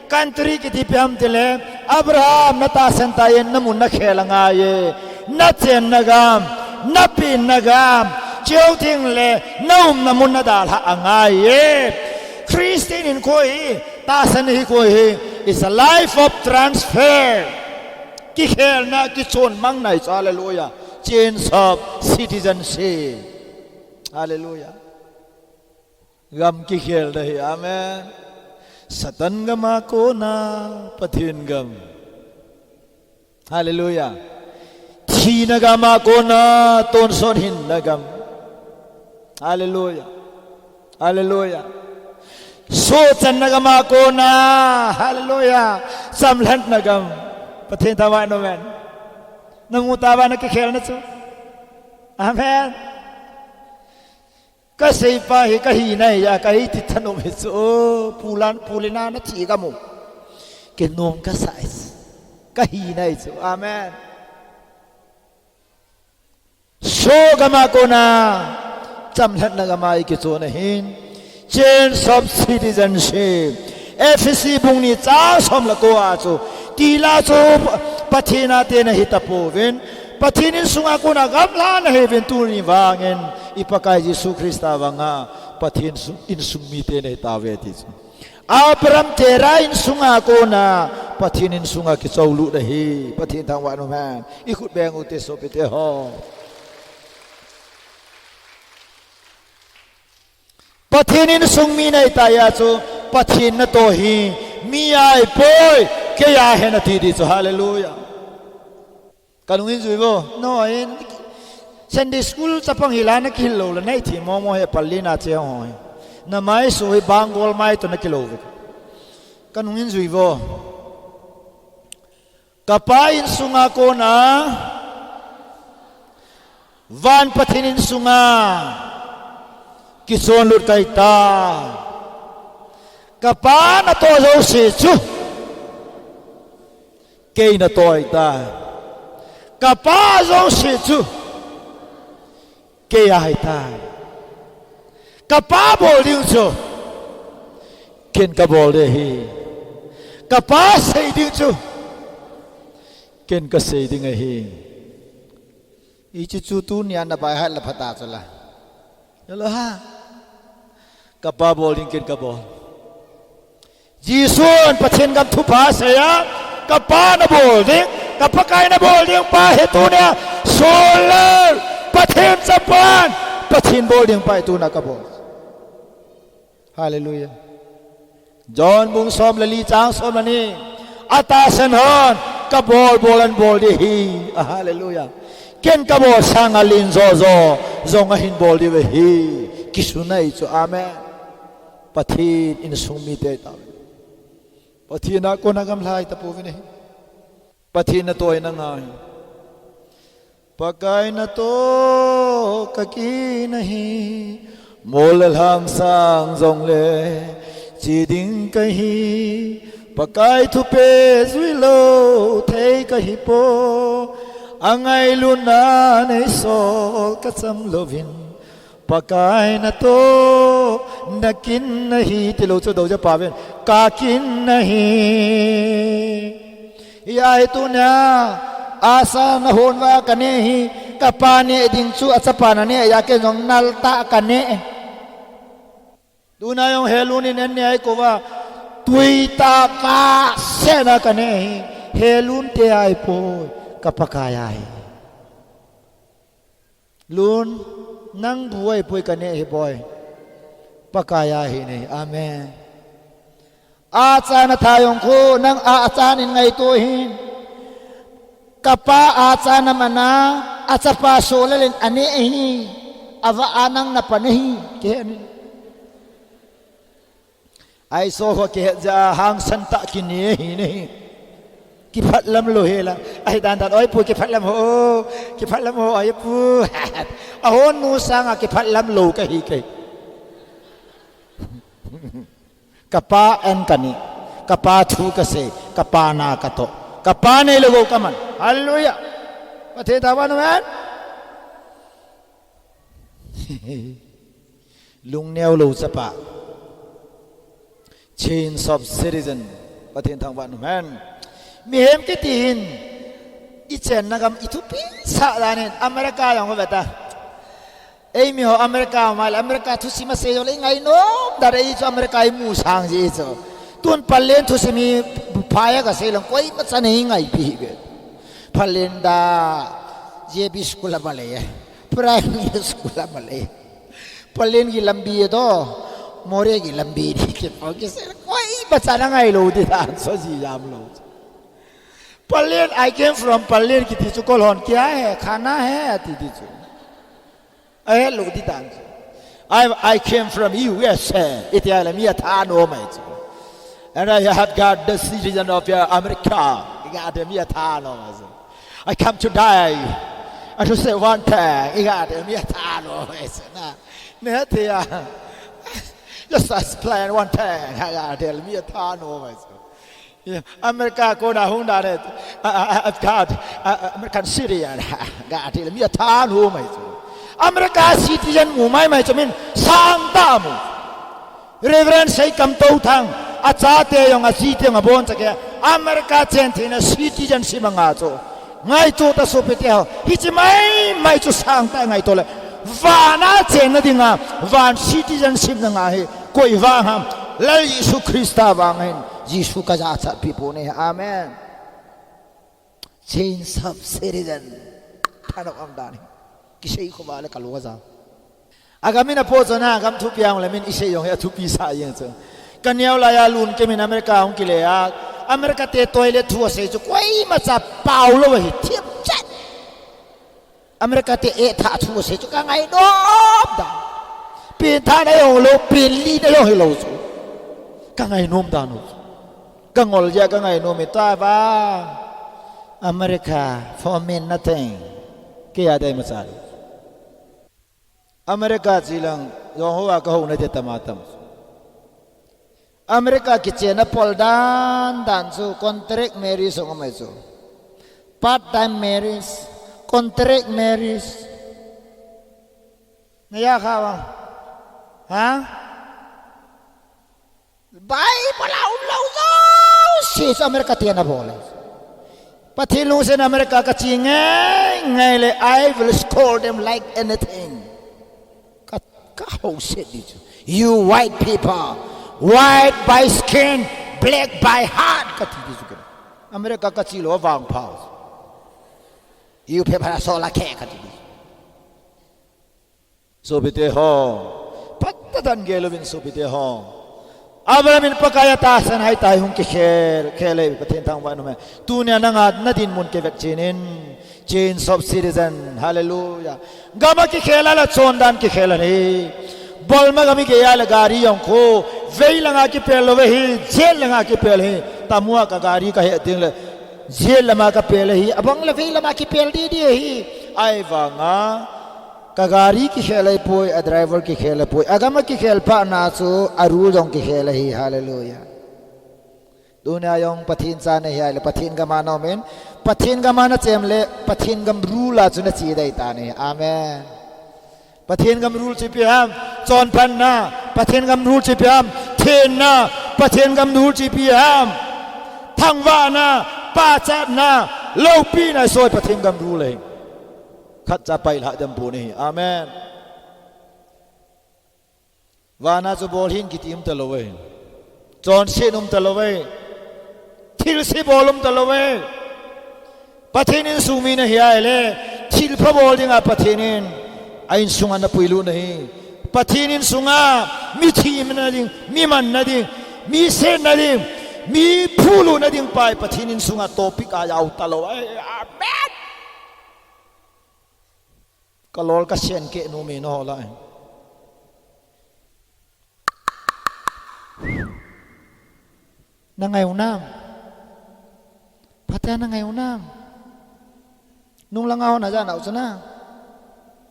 country kiti ipi ham tile, Abraham na tahsan tah in na mun na khel angai e, na chenna gam, na penna gam, cheu teng le, na umna mun na dalha angai e. Christian hinkho hi, tahsan hinkho hi, is a life of transfer. Kikhelna, kichonmang na hi chu, hallelujah. Change of citizenship. Hallelujah. Gam kikhel na hi, amen. Satan gam a kona, Pathen gam. Hallelujah. Thina gam a kona, tonsot hinna gam. Hallelujah. Hallelujah. Sohchanna gam a kona, hallelujah. Chamlhatna gam. Pathen thangvah in, amen. Na mu tauva na kikhelna chu. Amen. Ka seipa hi ka hina ahi a, ka hi ti thanom hi chu, o, pu lan, pu le na na thi ka mu. Kinom ka sa ahi chu. Ka hina ahi chu. Amen. Soh gam a kona, chamlhatna gam a i kichon ahin. Change of citizenship. Ephesi bung ni chang som le ko a chu. Tila chu Pathen a te na hi tapouvin. Pathen insunga kona gamla na hiuvin tuni vangin. I Pakai Jesu Christa vanga Pathen sung, insung mite na hi tauve ti chu. Abraham Terah insunga kona Pathen insunga kichou lut ahi. Pathen thangvah in um hen. I khut beng u te sopite ho. Pathen insung mi na hi ta a chu, Pathen natoh hi, mi a ahipoi, kei a ahi na ti di chu, hallelujah. Ka lungin jui vo, no, in, Sunday school chapang hi la na kihil lou le, na ithi momo hi pali na che ho hi. Na mai su hi bang gol mai toh na kilou ve. Kanung in jui vo. Kapa insunga kona, van Pathen insunga kichonlut kahi ta. Kapa natoh jouse chu kei natoh ahitai. Kapa jouse chu kei ahitai. Kapa bol ding chu ken kabol ding ahi. Kapa sei ding chu ken kasei ding ahi. Hiche chu tunia na baihat le phata chula. Hello ha. Kapa bol ding ken kabol. Jesun Pathen gam thupha asei a, kapa nabol ding, ka Pakai nabol ding pa hi tunia, sol le Pathen chapan, Pathen bol ding pa hi tunia kabol. Hallelujah. John bung som le li chang som le ni. Atahsan hon, kabol bol ahin bol ding ahi. Ah, hallelujah. Ken kabol sanga len jojo jong ahin bol ding ahi. Kisunai chu. Amen. Pathen insung mite ta. Pathen a kona gamlha hita pouvin ahi. Pathen natoh in angai. Pakai natoh kakihi nahi, mol le lhang sang jongle che ding kahi. Pakai thupeh jui lou thei kahi poi, angailutna neisol kacham louvin. Pakai natoh nakihi nahi, tilou chu dou ja pa ven. Kakihi nahi. Hia hi tunia, asa nahon uva kaneh hi, kapa neh ding chu achapa naneh, hia ken jong nal tah kaneh. Tuna jong Helun in an neh ahi kouva, tui tah vah sena kaneh hi, Helun te ahipoi, ka Pakai ahi. Lun, nang bu ahipoi kaneh hi boi. Pakai ahi nahi. Amen. Achana tha jong khu, nang a, achan in ngaito hih in. Kapa achana mana, achapa solal in aneh ahi. Avah a nang napan ahi. Kihe in. Aiso ho kihet ja hangsan tah kine hi ne. Kiphatlam lou hi la. Ahi dan dan, oi pu, kiphatlam ho. Kiphatlam ho, oi pu. Ahon nu sanga kiphatlam lou kahi kei. Kapa an kaneh. Kapa thu kasei. Kapa na katoh. Kapa neilou kaman. Hallelujah. Pathen thangvah in, amen. Lungneo lou chapa. Change of citizen. Pathen thangvah in, amen. Mihem kiti hin, ichenna gam ithupi sah dan in, America jong veta. Eimi ho America, America thusim asei jongle ingainom dan, ei chu America imu sang ji chu. Tun Pallel thusim hi phai a kasei lang, koima chan eingaipi hi ve. Pallel da J B school a ba le. Primary school a ba le. Pallel ki lambi to, Moreh ki lambi di kipah kisei, koima chan angailou di dan, so ji jam lou. Pallel, I came from Pallel kiti chu kol hon, kya hai, khana hai, ati di chu. Ahelou di dan chu. I, I came from U S A. Iti a le mi athanom ahi chu. And I have got the citizen of, uh, America. Iga ti mi athanom ahi chu. I come to die. And to say one thing. Iga ti mi athanom ahi chu. Na, ne ti a. Just explain one thing. Iga ti mi athanom ahi chu. Yeah, America kona hung dan e, I, I, I've got, uh, American citizen. Ga ti le mi athanom ahi chu. America citizen mu maimai chu min sangtah mu. Reverend Seikam Touthang, achate jong, aji te jong aboncha kei a, America chen theina citizenship anga chu. Ngaito ta sopite ho, hiche maimai chu sangtah ngaito le. Vana chenna dinga, van citizenship nanga hi, koi vang ham, Lal Jesu Christa vang hin, Jesu kajachatpi pon ahi, amen. Change of citizen. Thanop um dan hi. Kisei khovah le kalung ajam. Agam in apoh chun agam thupi a hung le min isei jong hi athupi sah jeng chu. Kaneo laiya Lunkem in America hung kile a. America te toilet thu asei chu koimacha pao lou ahi, thim chet. America te eh thah thu asei chu kangainom dan. Pen thah na jong lou, pen li na jong hilou chu. Kangainom dan u chu. Ka ngol jeh a ka ngainom e, tua vang America for me nothing. Kei a dei masa. America che lang jong ho a ka houna te tam a tam. America kichena pol dan dan chu contract marriage jong ahi chu. Part time marriage, contract marriage. Na ya kha wa. Ha? Bible a um lou jouse chu America te ana bol e. Pathen lungset in America ka che ngai ngai le, I will scold them like anything. Ka, ka houset di chu. You white people, white by skin, black by heart, ka ti di chu kei. America ka che lou vangpha. You people are so lucky, ka ti di. Sopite ho, phatah in gel uvin sopite ho. Abraham in Pakai a tahsan a hitia hung kikhel, khel e, Pathen thangvah in um hen. Tunia nanga na dinmun kivet chen in, change of citizen, hallelujah. Gam a kikhel a la chondan kikhel ahi. Bolma gam i gei a le gari jong khu, vei langa kipel lou ahi, jet langa kipel ahi. Tamu a ka gari ka he ding le, jet lama ka pel ahi, abang le vei lama kipel di di ahi. Ahivanga, ka gari kikhel ahipoi, a driver kikhel ahipoi, agam a kikhel phat na chu, a rule jong kikhel ahi, hallelujah. Tunia jong Pathen cha na hi a le, Pathen gam a na um in, Pathen gam a na chem le, Pathen gam rule a chu na che dei tan ahi, amen. Pathen gam rule chu ipi ham, chonphatna, Pathen gam rule chu ipi ham, thenna, Pathen gam rule chu ipi ham, thangvahna, pachatna, loupina, isei Pathen gam rule ahi. Khatcha pailha dem pon ahi. Amen. Vana chu bol hih in kiti um talou ve. Chonset um talou ve. Thilse bol um talou ve. Pathen insung mi na hi a le, thilpha bol dinga Pathen in a insunga na puilut na hi. Pathen insunga mi thina ding, mi manna ding, mi setna ding, mi phulutna ding pa hi Pathen insunga topic a jao talou ve. Amen. Ka lol ka sen keh nom e nangho lah. Na ngai u nam? Phatea na ngai u nam? Nung langa ho na ja nau chu na.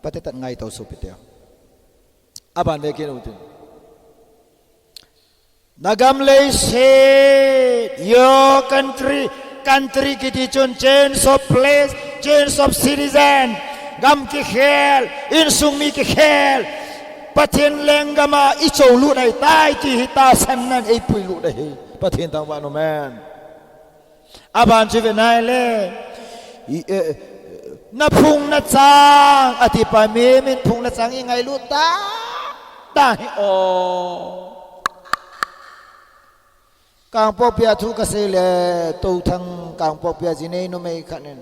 Phatea tah in ngai tau sopite. Aban ve kit u tin. Na gam leiset, your country, country kiti chun change of place, change of citizen, gam kikhel, insung mi kikhel, Pathen lenggam a i cholut ahitai ti hi tahsan nan ei puilut ahi. Pathen thangvah in um hen. Aban chu ve nai le. I, eh, na phung na chang, ati pa mi min phung na chang i ngailut ta, ta hi o. Kangpokpi a thu ka sei le, Touthang Kangpokpi a jinei numei khat in.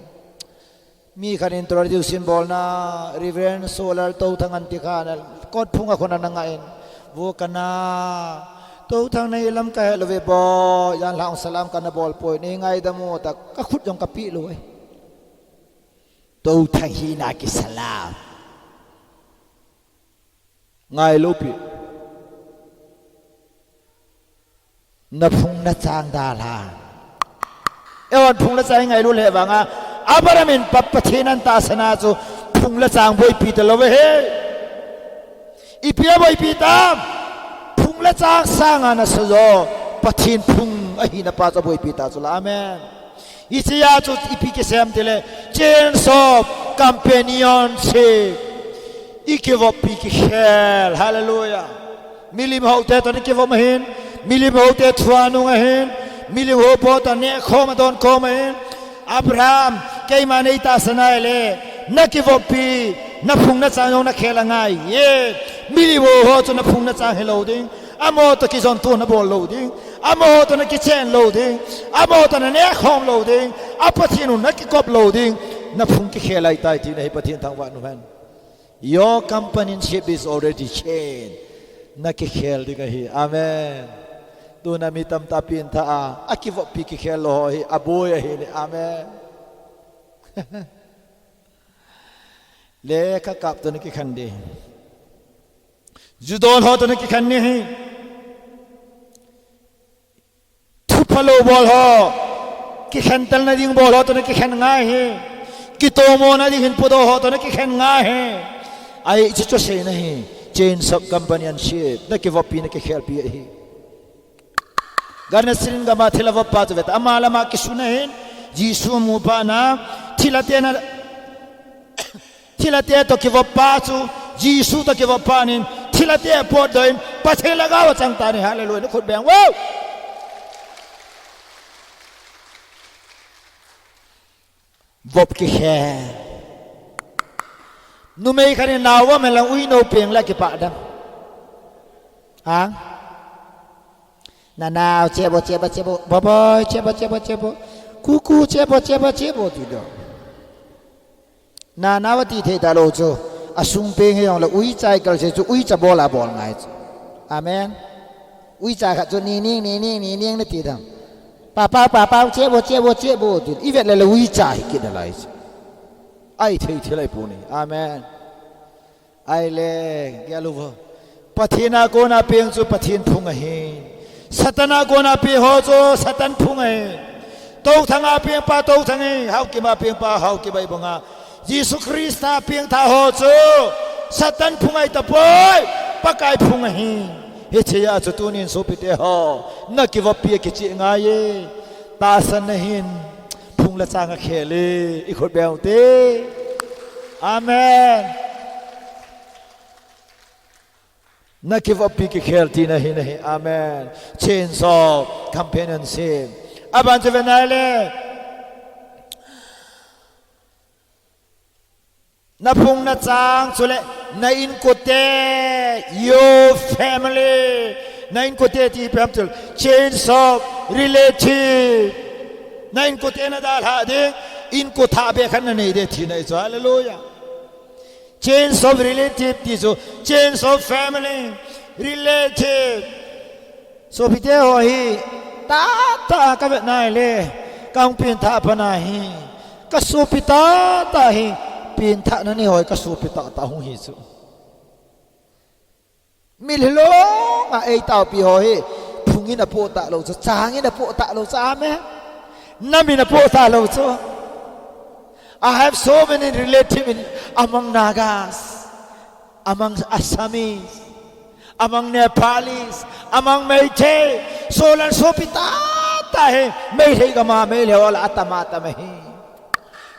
Mi khat in introduce in bolna, Reverend Solal Touthang an ti khan, kot phung a khun ana ngah in. Vo ka na, Touthang na hi lam ka he lou ve bo, jan lang salam ka na bol poi, nei ngaidam o ta, ka khut jong ka peh lou e. Touthang hi na kisalam. Ngai lou pi. Na phung na chang dalha. Eihon phung le chang i ngailut le vanga, Abraham in Pa, Pathen an tahsan a chu phung le chang boipi talou ve he. Ipi a boipi tam? Phung le chang sanga na sa jo, Pathen phung ahina pa chu boipi ta chu la. Amen. Hiche a chu ipi kisem ti le, change of companionship. I kivoppi kikhel. Hallelujah. Milim houte toh na kivop ahin. Milim houte thua nung ahin. Milim houpo toh neh khom a don khom ahin. Abraham, keima nei tahsan a le, na kivoppi, na phung na chang jong na khel angai e. Milim hou ho chu na phung na chang hilou ding. Amaho toh kijon to na bol lou ding. Amaho toh na kichen lou ding. Amaho toh na neh khom lou ding. A Pathen u na kikop lou ding. Na phung kikhel ahitai tina hi Pathen thangvah in um hen. Your companionship is already changed. Na kikhel ding ahi. Amen. Tuna mi tamtah pen tha a, a kivoppi kikhel lou ho hi, a boi ahi le. Amen. Lekha kap toh na kikhen ding. Ju don ho toh na kikhen ding ahi. Thupi Phalou bol ho, kikhen telna ding bol ho toh na kikhen ngai hi. Kitomona ding hin pudoh ho toh na kikhen ngai hi. Ahi, hichu chu seina hi. Chains of companionship. Na kivoppi, na kikhelpi ahi. Gerasene gam a thilha vop pa chu veta. Ama le ama kisun ahin, Jesu amu phat na, thilha te na, thilha te toh kivop pa chu, Jesu toh kivop pa ahin, thilha te apotdoh in, Pathen lhagao achang tan ahi, hallelujah, na khut beng, wow! Vop kikhel. Numei khat in nao vop hen lang uinou peng le kipah dem. Hang? Nanao, chebo, chebo, chebo, boboi, chebo, chebo, chebo. Kuku, chebo, chebo, chebo, ti doh. Nanao ati thei talou chu. Asung peng hijongle uicha ikal se chu uicha bol a bol ngai chu. Amen. Uicha khat chu nining, nining, nining nati dam. Papau, papau, chebo, chebo, chebo, ti. Ivet le le uicha hi kit nalai chu. Ahi thei thei lai puni. Amen. Ahile, gel uvo. Pathen a kona peng chu Pathen phung ahi. Satan a kona peng ho chu Satan phung ahi. Touthang a peng pa Touthang ahi, Haokip a peng pa Haokip ahi banga. Jesu Christa pengtha ho chu Satan phung ahi tapoi, Pakai phung ahi. Hichea chu tunin sopite ho, na kivoppi a kicheh ngai e. Tahsan na hin, phung le chang akhel e, i khut beng u te. Amen. Na kivoppi kikhel tina hi nahi. Amen. Chains of companionship. Aban chu ve nai le. Na phung na chang chule na inkote, your family. Na inkote ti ipi ham chule chains of relative. Na inkote na dalha ding, inko thah be khat na nei ding tina ahi chu. Hallelujah. Chains of relative ti chu, chains of family, relative. Sopite ho hi, tahtah a ka vet nai le, ka hung pengthah pan ahi. Ka sopi tahtah hi, pengthahna nei ho hi ka sopi tahtah hung hi chu. Mitlhi long a eitaopi ho hi, phung in apoh talou chu, chang in apoh talou chu, amen. Nam in apoh talou chu. I have so many relative in, among Nagas, among Assamese, among Nepalis, among Meitei, solan sopi tahtah hi, Meitei gam a, Meitei ho la atam atam ahi.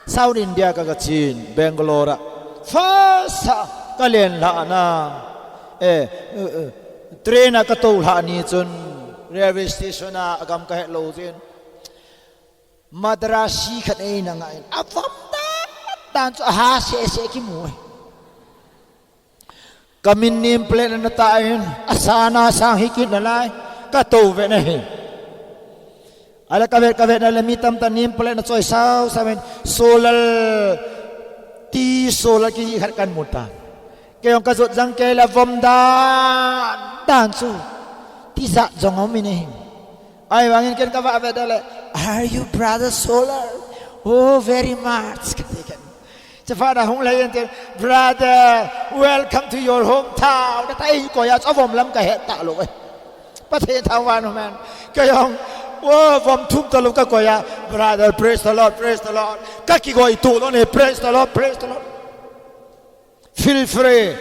South India ka, ka chen, Bangalore a. First a, ka len lhah na. Eh, eh, eh, train a ka tou lhah ni chun, railway station a, agam ka het lou chun. Madrasi khat eina ngah in, avom dan dan chu aha seh seh kimu e. Ka min name plate ana tah in, asana sang hi kit nalai, ka tou vet na hi. Ahile ka vet, ka vet na le mi tamtah name plate ana choi sau sau in, Solal, T Solal kihi khat kan mu tan. Kei jong ka jot jang kei le avom dan dan chu. Tijat jong aum in ahi. Ahivangin ken ka va vet le, "Are you brother Solal?" "Oh, very much," kati ken. Chaphat a hung lei in tin, "Brother, welcome to your hometown." Na ta in koi a, avom lam ka het talou e. Pathen thangvah in um hen. Kei jong, oh, vom thum talou ka koi a, "Brother, praise the Lord, praise the Lord." Ka kigoi tu lou ne, "Praise the Lord, praise the Lord." Feel free.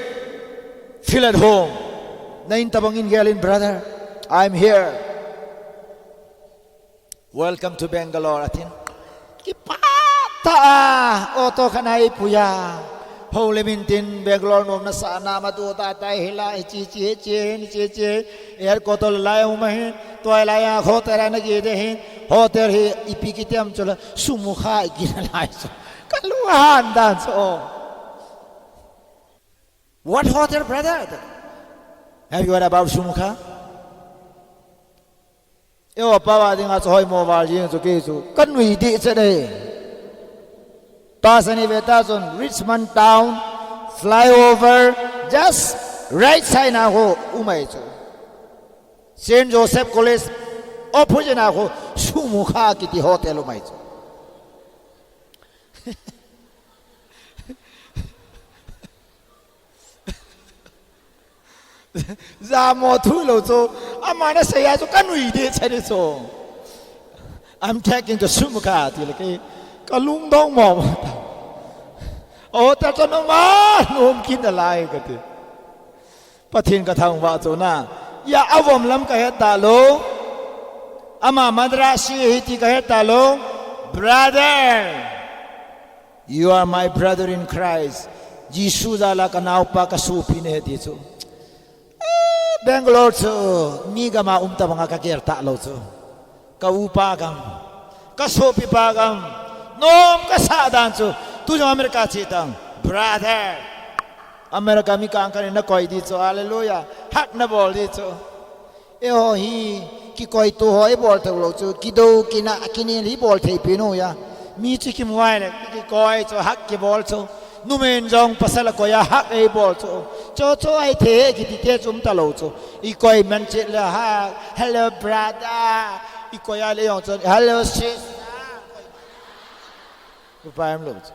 Feel at home. Na in tabang in gel in, "Brother, I'm here. Welcome to Bangalore," atin. Kipah tah a, auto khat a eipui a. Houlim in tin Bangalore nom na sa na ma tu ta ta hi la, chi chi chi, chi chi. Airport lai um ahin. Tua lai a hotel a na ki de hin. Hotel hi ipi kiti ham chule, Sumukha i kiti lai chu. Ka lung ahan dan chu. What hotel, brother? Have you heard about Sumukha? Eiho pao a dinga chu hoimo val jing chu kei chu ka nui deh chet e. Tahsan in ve ta chun Richmond Town flyover just right side na ho um ahi chu. Saint Joseph College opposite na ho Sumukha kiti hotel um ahi chu. Jamo thu lou chu, ama na sei a chu ka nui deh chet e chu. I'm taking the sum ka ti le kei ka lungdong mo. O ta to no ma nom kin da lai ka ti. Pathen ka thangvah chu na. Ya avom lam ka het ta lo. Ama Madrasi hi ti ka het ta lo. Brother, you are my brother in Christ. Jesu jal a ka naopa ka sopi nahi ti chu. Bangalore chu mi gam a um ta banga ka gel ta lo chu. Ka upa gam, ka sopipa gam, nom ka sah dan chu. Tu jong America che tang, brother. America mi kang kani na koi di chu, hallelujah. Hak na bol di chu. Eiho hi kikoi tu ho i bol thei lo chu, kido kina kini hi bol thei pi nu ya. Mi chu kimuai le, kikoi chu, hak kibol chu. Numei in jong pasal a koi a hak ei bol chu. Cho cho ai the kiti te chu um ta lo chu. I koi man chet le hak. Hello brother. I koi a le jong chu. Hello sister. Upa em lo chu.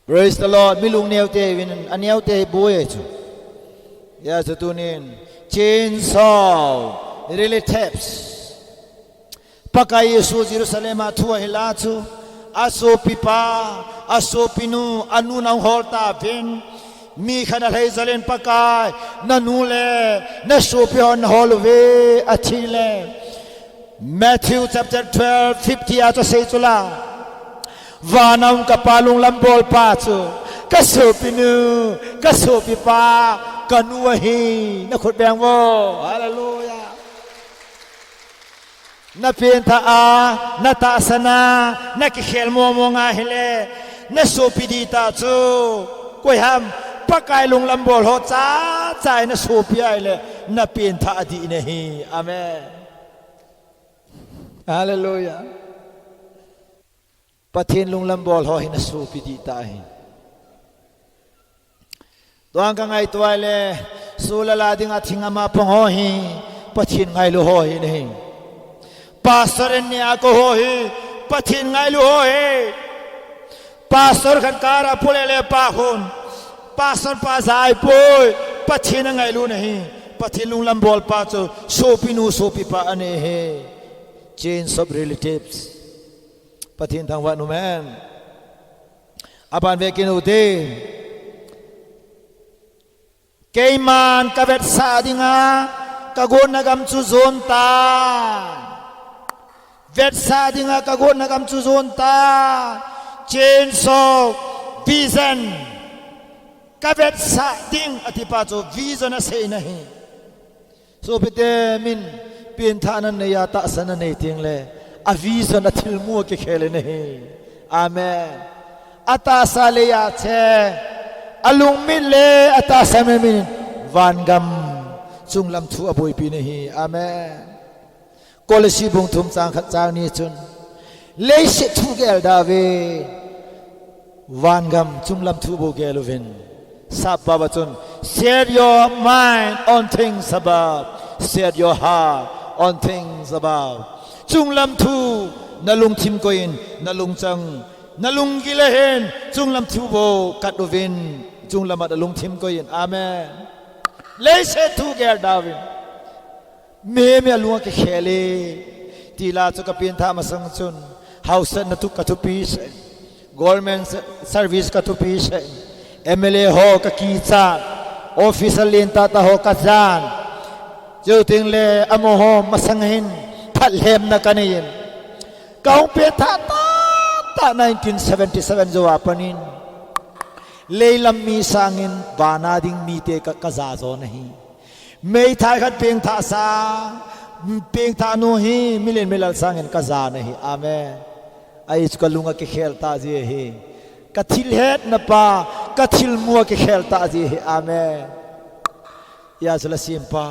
Praise the Lord. Mi lung neo te vin, a neo te boi chu. Ya chu tunin. Chainsaw. Relatives. Pakai Jesu Jerusalem a thu ahi la chu, a sopipa, a sopinu, a nu nahol ta vin, mi khat a lhei jal in Pakai, na nu le, na sopi hon nahol uve, a thi le. Matthew chapter twelve, fifty a chu sei chu la. Van a um ka pa lunglam bol pa chu, ka sopinu, ka sopipa, ka nu ahi, na khut beng vo. Hallelujah. Na pengthah a, na tahsan a, na kikhel momo nga hile, na sopi di ta chu. Koi ham, Pakai lunglam bol ho cha cha na sopi ahile, na pengthah a di na hi. Amen. Hallelujah. Pathen lunglam bol ho hi na sopi di ta hi. Tuang ka ngaito a le, sulala ding a thing ama pang ho hi, Pathen ngailu ho hi na hi. Pastor in nia ko ho hi, Pathen ngailu ho hi. Pastor khat kara pule le pa hun. Pastor pa jai poi, Pathen ngailu na hi. Pathen lunglam bol pa chu, sopinu, sopipa ane hi. Chains of relatives. Pathen thangvah nu men. Aban ve kinu te. Keiman ka vetsah dinga, ka gotna gam chu jon ta. Vetsah dinga, ka gotna gam chu jon ta. Chains of vision. Ka vetsah ding ati pa chu vision a sei na hi. Sopite min pengthah na nei a tahsan na nei ting le, a vision a thilmu a kikhel na hi. Amen. A tahsa le a che, a lungmit le a tahsa me min vangam chunglam thu a boipi na hi. Amen. Kolose bung thum chang khat chang ni chun, leiset thu gel da ve. Vangam chunglam thu bou gel uvin. Sap pa ba chun, set your mind on things above. Set your heart on things above. Chunglam thu na lungthim koiyin, na lungchang, na lunggil a hin, chunglam thu bou kat uvin. Chunglam a na lungthim koiyin. Amen. Leiset thu gel da uvin. Mihem a lung a kikhel e. Ti la chu ka pengthah masang chun. Hausatna thu ka thupi sah. Government se-, service ka thupi sah. M L A ho ka kichat. Officer lentah tah ho ka jan. Chuteng le amaho masang hin phatlemna ka nei in. Ka hung pengthah tah tah nineteen seventy seven jou a panin. Leilam mi sangin vana ding mite ka, ka ja jo na hi. Meithai khat pengthah sang, pengthah nu hi, milen milal sangin ka ja na hi. Amen. Ahi chu ka lung a kikhel ta ji hi. Ka thil hetna pa, ka thilmu a kikhel ta ji hi. Amen. Hia chu la sim pa.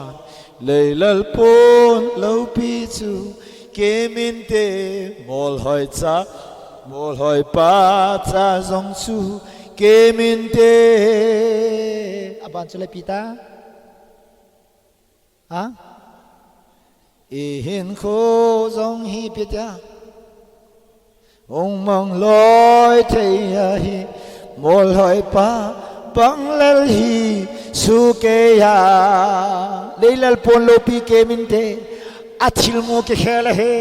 Leilal pon loupi chu, kemin te, molhoi cha, molhoi pa cha jong chu, kemin te. Aban chu le pi ta. Ha? Ihinkho jong hi pi tia. Hung mang loi thei ahi, molhoi pa, bang lel hi, su kei a. Leilal pon loupi kemin te, a thilmu kikhel ahi,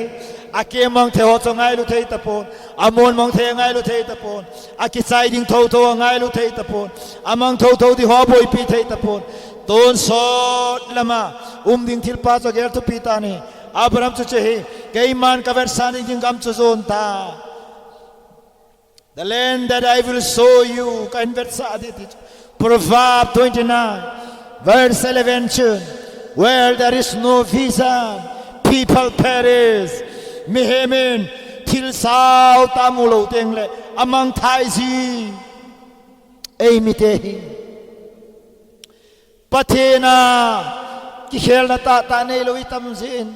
Akeng mang thei ho chu angailu thei tapon. Amon mang thei angailu thei tapon. Akichai ding thotho angailu thei tapon. Amang thotho ding ho aboipi thei tapon. Tonsot lama um ding thilpha chu agel thupi tan ahi. Abraham chu hiche hi, keiman kavetsah ding gam chu jon tan. The land that I will show you, kahin vetsah ding ti chu. Proverb twenty-nine, verse eleven chun, where there is no vision, people perish. Mihem in thil sao tah amu lou teng le amang thei ji. Eimite hi Pathen a kikhelna tahtah neilou itam jeh in.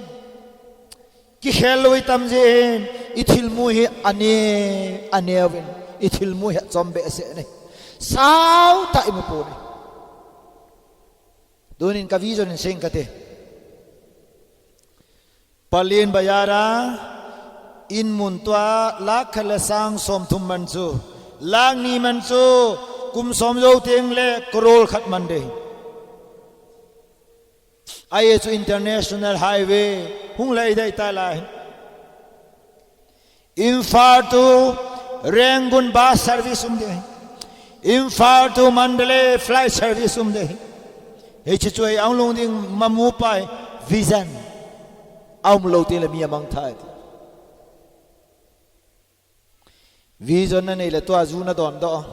Kikhel lou itam jeh in, ithilmu hi ane, aneuvin, ithilmu hi achom behseh ahi. Sao tah imu pon ahi. Tunin ka vision in sing kate. Pallel Bazar a in mun tua lakh khat le sang somthum man chu, lakh ni man chu, kum som jou teng le crore khat man ding. Ahi chu international highway hung lei dei ta lai. Imphal to Rangoon bus service um ding. Imphal to Mandalay flight service um ding. Hiche chu ahung lhung ding mamu pai vision. Aum lou teng le mi amang thei. Vision nanei le tua ju nadon doh.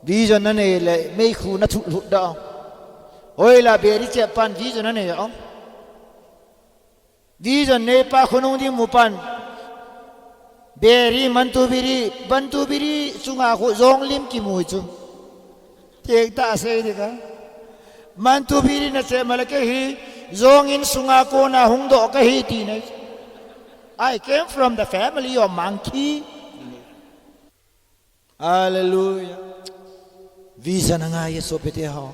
Vision nanei le meikhu nathuh lhut doh. Hoilai beri chep pan vision nanei o. Vision neipa khonung ding mu pan. Beri, mantu biri, bantu biri chunga khu jong lim kimu chu. Tekah a sei ding ka. Mantu biri nachep ma le kei hi, jong in sunga kona hung doh kahi ti nai. I came from the family of monkey. Hallelujah. Vision angai e sopite ho.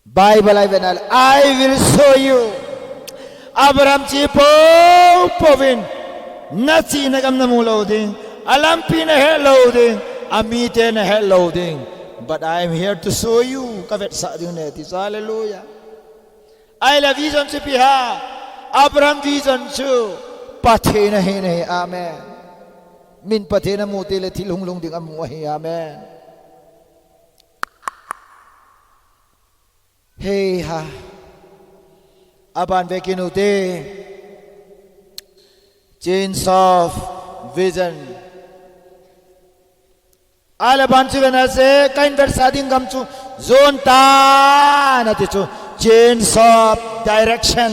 Bible a ivet le, I will show you. Abraham che poupou vin, nachihna gam namu lou ding, alampi nahet lou ding, amite nahet lou ding. But I am here to show you. Kavetsah ding ahi ti chu, hallelujah. Ahile vision chu ipi ham? Abraham vision chu Pathen ahi, ahi, amen. Min Pathen amu teng le thil hung lhung ding amu ahi, amen. Hei ha. Aban vekit u te. Change of vision. Ahile aban chu vena se, kahin vetsah ding gam chu jon tan ati chu. Change of direction.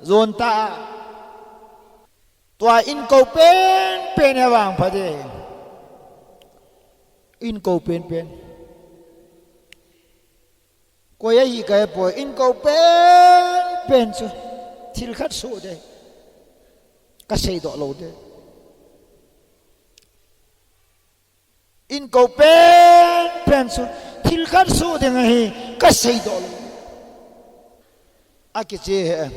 Jon tan. Tua inko penpen hi vangpha ding. Inko penpen. Koi ahi kahepoi, inko penpen chu thil khat soh ding. Kasei doh lou ding. Inko penpen chu thil khat soh ding ahi, kasei doh lou. Akiche he.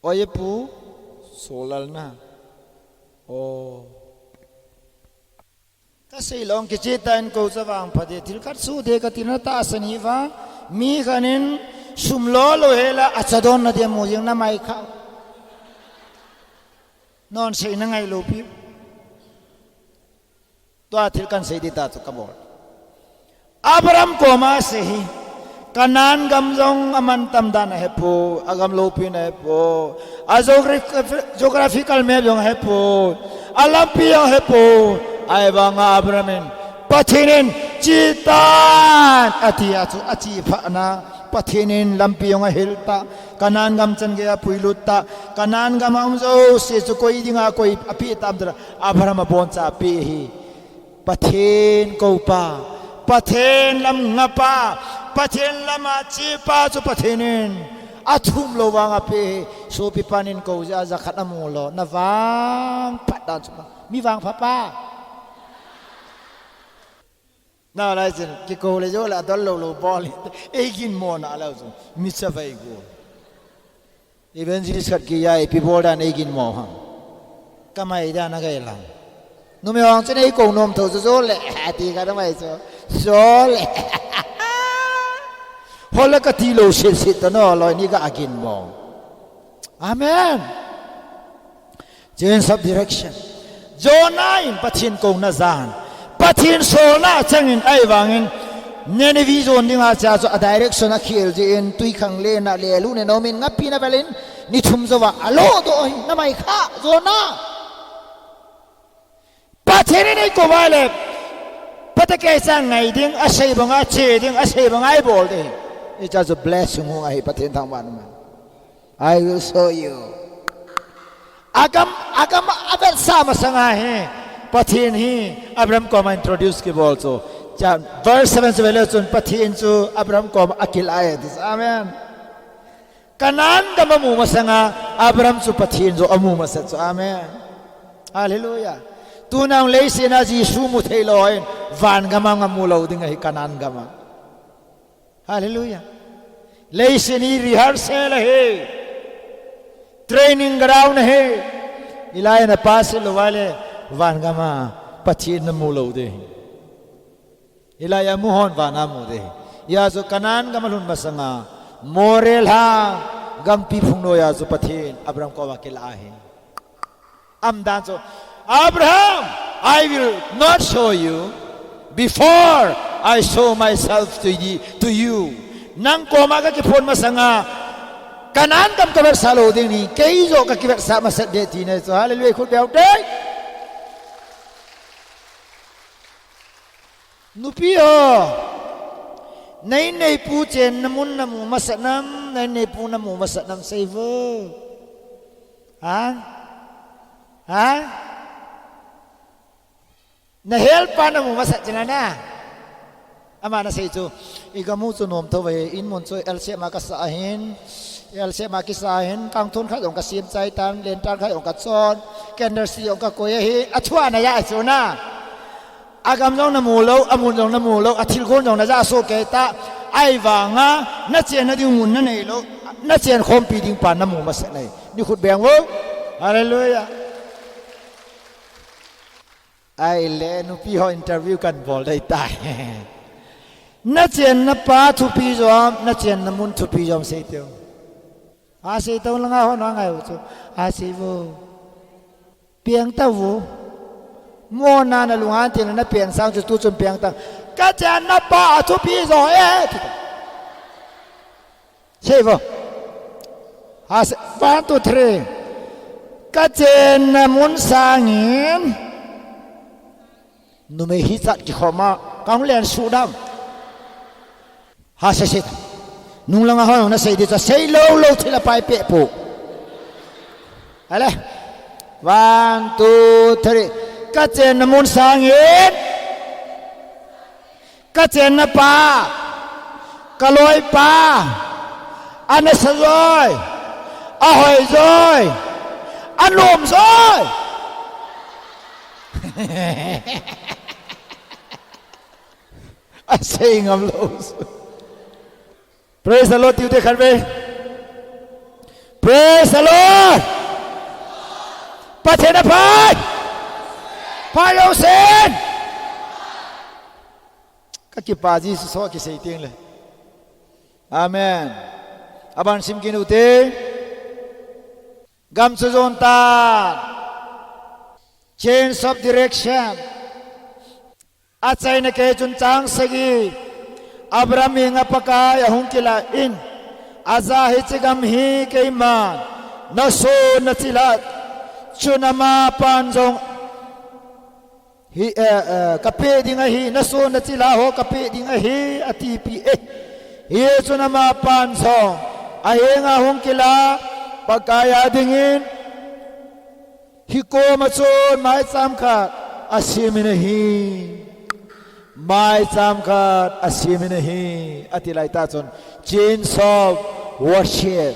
Oi, pu, Solal na. O. Kasei lou, kiche tan, kou cha vangpha ding, thil khat soh ding kati natahsan hiva, mi khat in sum lolou hela, acha don na ding mu jing namai kha. Non sei na ngailou pi. Tua thil kahin sei ding ta chu kabol. Abraham koma sei hi. Canaan gam jong amantam dan ahepoi, agam loupina ahepoi. A geograph-, geographical map jong ahepoi. Alampi jong ahepoi. Ahivanga Abraham in, Pathen in, che tan, ati a chu, ache phat na. Pathen in lampi jong ahil ta. Canaan gam chan geiya apuilut ta. Canaan gam a um jouse chu koi dinga koi apeh tam tile. Abraham aboncha apeh hi. Pathen koupa, Pathen lam ngapa, Pathen lama chepa chu Pathen in athum lou vanga apeh hi. Sopipan in kou jeh a jakhat amu lou, na vangphat dan chu pa. Mi vangpha pa. Nalai chun, kikou le jou le adol lou lou bol hi. Eiginmo nalai chun, mi chavai go. Evangelist khat kiya ipi bol dan eiginmo ham. Kamai dan agailang. Numei hon chun eikou nom thou chu jole, ati ka namai chu. Jole. Hola kati lou sit sit ta nalai ni ka aginmo. Amen. Change of direction. Jonah in Pathen kouna jan, Pathen solna changin ahivangin Nineveh jon dinga cha chu a direction akhel jeh in twikhanglen a lelun in aumin ngapin avelin ni thum jouva alodoh ahi. Namai kha Jonah. Pathen in eikou uva le, phatecha ngai ding, asei banga che ding, asei banga ibol ding. Hiche chu blessing hung ahi Pathen thangvahna. I will show you. Agam, agam avetsah masanga hi Pathen hi Abraham koma introduce kibol chu. Cha, verse seven chu vele chun Pathen chu Abraham koma akilah e ti. Amen. Canaan gam amu masanga Abraham chu Pathen jong amu masa chu. Amen. Hallelujah. Tuna leiset a Jesu mu thei lou in van gam a amu lou ding ahi Canaan gam a. Hallelujah. Leiset hi rehearsal ahi. Training ground ahi. Hilai a na pass lou uva le van gam a Pathen namu lou ding. Hilai a mu hon van a mu ding. Hia chu Canaan gam alhun masanga Moreh lha gampi phung noiya chu Pathen Abraham koma akilah ahi. Aumdan chu, Abraham, I will not show you before I show myself to you, to you. Nang koma kakiphon masanga Canaan gam kavetsah lou ding ni, kei jong kakivetsah masat ding tina chu. Hallelujah, khut beu te. Nupi ho, na in neipu chenna mun namu masat nam, na in neipu namu masat nam sei vo. Ha? Ha? Na helpa namu masat chenna na. Ama nasei chu, i gam u chu nom thou ve, in mun chu L shape ma kasa ahin, L shape ma kisa ahin, kangthon khat jong kasem chai tan, lentah khat jong kachon, candlestick jong kakoi ahi, athua naja chu na. Agam jong namu lou, amun jong namu lou, athilgon jong naja soh kei ta, ahivanga, nachenna ding mun nanei lou, nachen khompi ding pa namu masat nai. Ni khut beng vo. Hallelujah. Ahile nupi ho interview kan bol dei tai. Nachenna pa thupi jom, nachenna mun thupi jom sei teu. Asei tau langa ho na ngai u chu. Asei vo. Peng tau vo. Mona nalunga tin na peng sang chu tu chun peng tang. Kachenna pa athupi jo e. Sei vo. Asei, one, two, three. Kachenna mun sangin. Numei hichat kikhoma, kanglen sudam. Ha, sei, sei. Nung langa ho nasei di cha, sei lou lou thil apai peh pu. Ale. One, two, three. Kachenna mun sangin. Kachenna pa. Kaloi pa. Anasa joi. Ahoi joi. Anom joi. Asei ngam lou. Praise the Lord, tiu te khan ve. Praise the Lord. Pathen aphai. Phai lou sen. Kakipah Jesu so kisei ting le. Amen. Aban sim kit u te. Gam chu jon tan. Change of direction. Achaina kei chun chang sagi. Abraham henga Pakai ahung kilah in. Aja hiche gam hi keiman nason nachilhah. Chun amapan jong hi, eh, eh, kapeh ding ahi, nason nachilhah ho kapeh ding ahi, atipi e. Hichun amapan jong ahenga hung kilah, Pakai a dingin. Hikoma chun maicham khat asemin ahi. Maicham khat asemin ahi. Ati laitah chun, change of worship.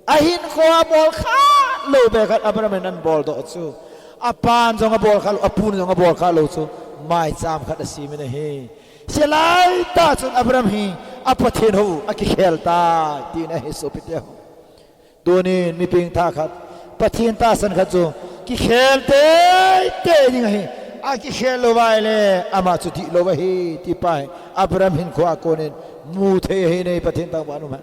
Ahinkho abol kha lou be khat Abraham in ahin bol doh chu. Apan jong abol kha lou, apun jong abol kha lou chu. Maicham khat asemin ahi. Hilai tah chun Abraham hi a Pathen hou akikhel tai, tina ahi sopite ho. Tunin mi pengthah khat, Pathen tahsan khat chu kikhel teitei ding ahi. Akikhel lou uva ahile, ama chu dihlou ahi, ti pa hi Abraham hinkho a konin mu thei ahi nei Pathen thangvah in um hen.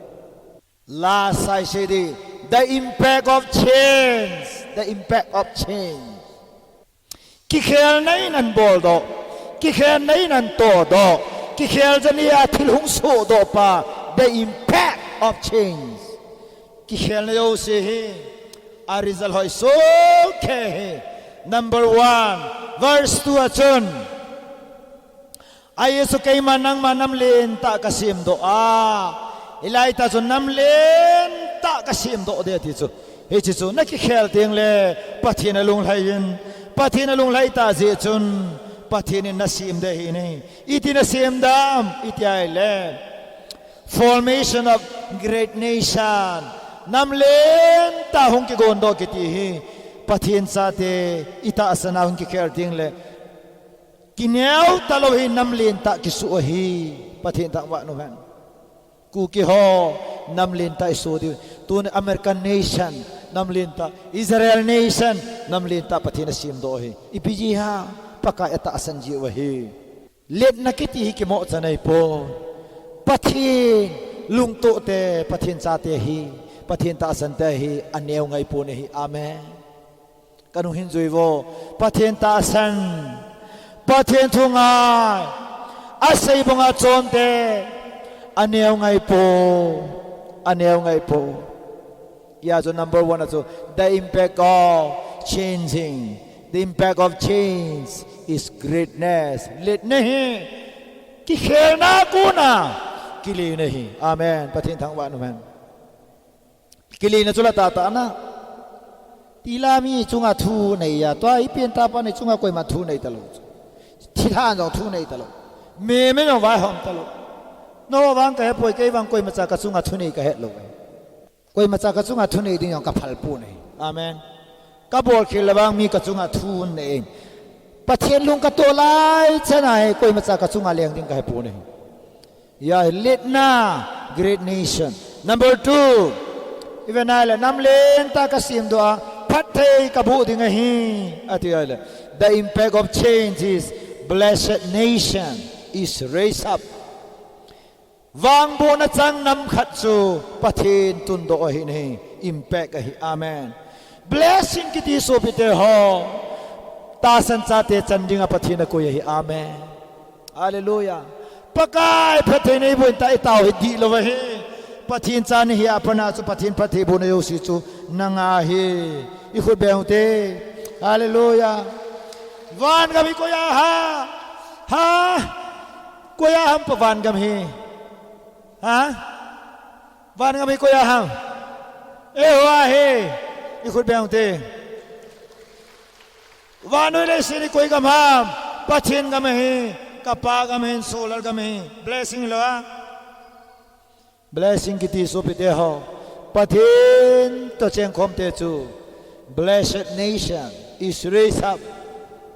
Last a isei ding, The impact of change. The impact of change. Kikhelna in ahin boldoh, kikhelna in ahin tohdoh, kikhel jani a thil hung sohdoh pa, the impact of change. Kikhelna jouse hi a result hoi sohkei hi. Number one, verse two a chun, Ahi chu keima nangma nam lentah kasemdoh a, hilai tah chu nam lentah kasemdoh ding ati chu. Hiche chu nakikhel tengle Pathen alunglhai in, Pathen alunglhai tah jeh chun Pathen in nasem ding ahi nai. Iti nasem dem iti ahile, formation of great nation. Nam lentah hung kigondoh kiti hi Pathen chate itahsan a hung kikhel tengle, kineo talou hi nam lentah kisoh ahi. Pathen thangvah in umhen. Kuki ho nam lentah isoh diu. Tun American nation nam lentah, Israel nation nam lentah Pathen asemdoh ahi. Ipi jeh ham? Pakai atahsan jeh u ahi. Letna kiti hi kimohchan ahipoi. Pathen lungtoh te, Pathen chate hi, Pathen tahsan te hi aneo ngai pon ahi. Amen. Kanung hin jui vo. Pathen tahsan, Pathen thungai, asei banga chonte aneo ngai pon, aneo ngai pon. Hia chu number one a chu, the impact of changing. The impact of change is greatness. Letna hi kikhelna kona kileina ahi. Amen. Pathen thangvah in umhen. Kileina chu la tahtah na. Tila mi chunga thu nei a, tua ipi pen tah pa nei chunga koima thu nei talou. Thilha jong thu nei talou. Meme jong vaihom talou. Nangho vang kahepoi, kei vang koimacha kachunga thu nei kahet lou. Koimacha kachunga thu nei ding jong kaphal pon ahi. Amen. Kabolkhel le vang mi kachunga thu nei. Pathen lung katoh lai chan a hi koimacha kachunga leng ding kahe pon ahi. Hia hi letna, great nation. Number two, iven ahile, nam lentah kasemdoh a, phatthei kaboh ding ahi, ati ahile, the impact of change is blessed nation is raised up. Vangbohna chang nam khat chu Pathen tundoh ahi nai, impact ahi. Amen. Blessing kiti sopite ho, tahsan chate chan dinga Pathen akoi ahi. Amen. Hallelujah. Pakai phatthei neiboh in tah itao hi dihlou ahi. Pathen cha nahi a pat a chu Pathen phatthei bohna jouse chu nanga ahi. Ikhut beng u te. Hallelujah. Vangam hi koiya ham? Ha? Koiya ham pa vangam hi? Ha? Vangam hi koiya ham? Eiho ahi. Ikhut beng u te. Vannoi leiset hi koi gam ham? Pathen gam ahi. Kapa gam ahi, solar gam ahi. Blessing hilou a. Blessing kiti sopite ho, Pathen toh chengkhom te chu, blessed nation is raised up.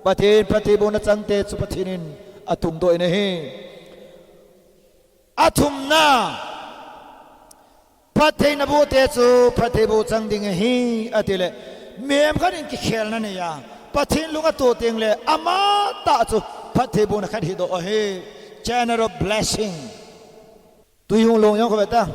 Pathen phatthei bohna chang te chu Pathen in atungdoh in ahi. Athumna, phatthei naboh te chu phatthei boh chang ding ahi, atile, mihem khat in kikhelna nei a, Pathen lung atoh tengle, amatah chu phatthei bohna khat hidoh ahi. Channel of blessing. Tui hung long jong khoveta.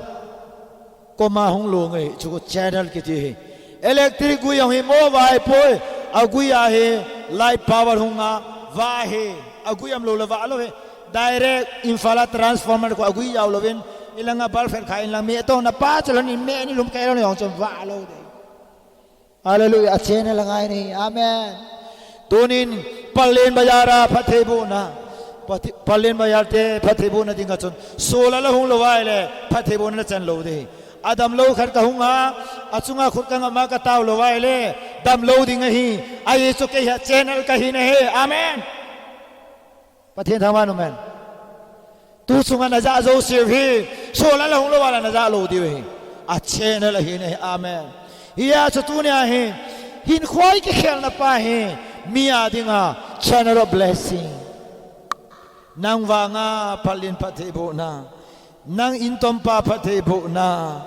Koma hung long e, chu channel kiti hi. Electric gui jong hi mo vaipoi, agui a hi light power hung a, va hi, agui umlou le va lou hi. Direct Imphal a transformer ko agui jao louvin, ilanga bulb khat khai inlang mi tong na pa chu lon in me ni lum kai lon jong chun va lou de. Hallelujah. A channel angai nai. Amen. Tunin Pallel Bazar a phatthei bohna. Phatthei, Pallel Bazar te phatthei bohna dinga chun. Solar la hung lou vaile phatthei bohna nachan lou ding. Adamlou khat kahung a, achunga khut kangap a katao lou vaile, damlou ding ahi. Ahi chu kei hi a channel kahi nai. Amen. Pathen thangvah in umhen. Tu chunga najah jouse hi, solar la hung lou vala najah lou diu ahi. A channel ahi nai. Amen. Hia chu tunia hi, hinkho kikhelna pa hi, mi a dinga channel of blessing. Nang vanga Pallel phatthei bohna. Nang intompa phatthei bohna.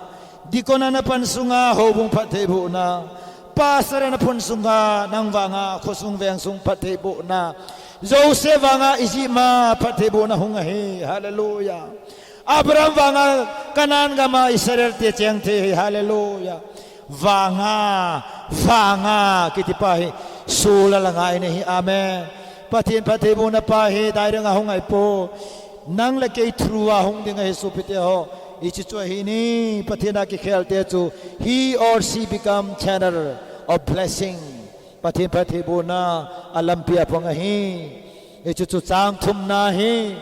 Deacon a napan sunga houbung phatthei bohna. Pastor a napan sunga nang vanga khosung vengsung phatthei bohna. Joseph vanga Egypt a phatthei bohna hung ahi. Hallelujah. Abraham vanga Canaan gam a Israel te cheng thei ahi. Hallelujah. Vanga, vanga, kiti pa hi, sula la ngai nei hi, amen. Pathen phattheibohna pa hi, direct a hung ngai poi. Nang le kei through a hung ding ahi sopite ho. Hiche chu ahi ni, Pathen a kikhel te chu, he or she become channel of blessing. Pathen phattheibohna a lampi a pang ahi. Hiche chu chang thumna ahi.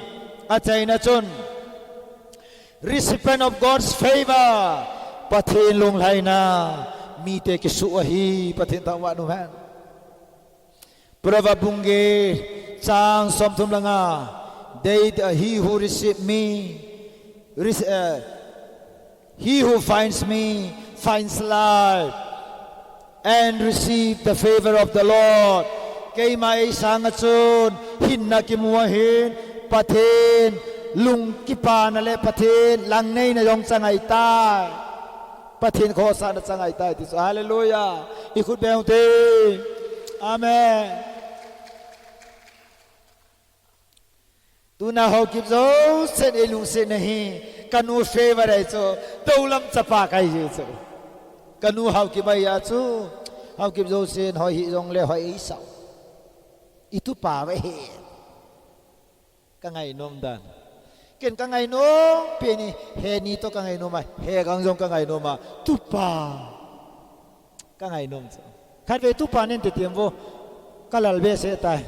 Achaina chun, recipient of God's favor. Pathen lunglhaina mite kisu ahi, Pathen thangvah in um hen. Proverb bung get chang somthum le nga. They, he who receive me, rece- uh, he who finds me finds life and receive the favor of the Lord. Keima ei sanga chun hinna kimu ahin, Pathen lung kipana le Pathen langneina jong chang ahitai. Pathen khohsahna chang ahitai ti chu. Hallelujah. I khut beng u te. Amen. Tuna Haokip jousen ei lungsetna hi, kanu favourite chu, Doulam chapa kahi jeh chu. Kanu Haokip ahi a chu, Haokip jousen hoi hih jongle hoi eisah u. I tupa ve he. Ka ngainom dan. Ken ka ngainom pen hi, he ni toh ka ngainom a, he gang jong ka ngainom a, tupa. Ka ngainom chu. Khatvei tupa nin te tem vo. Ka lal behseh tai.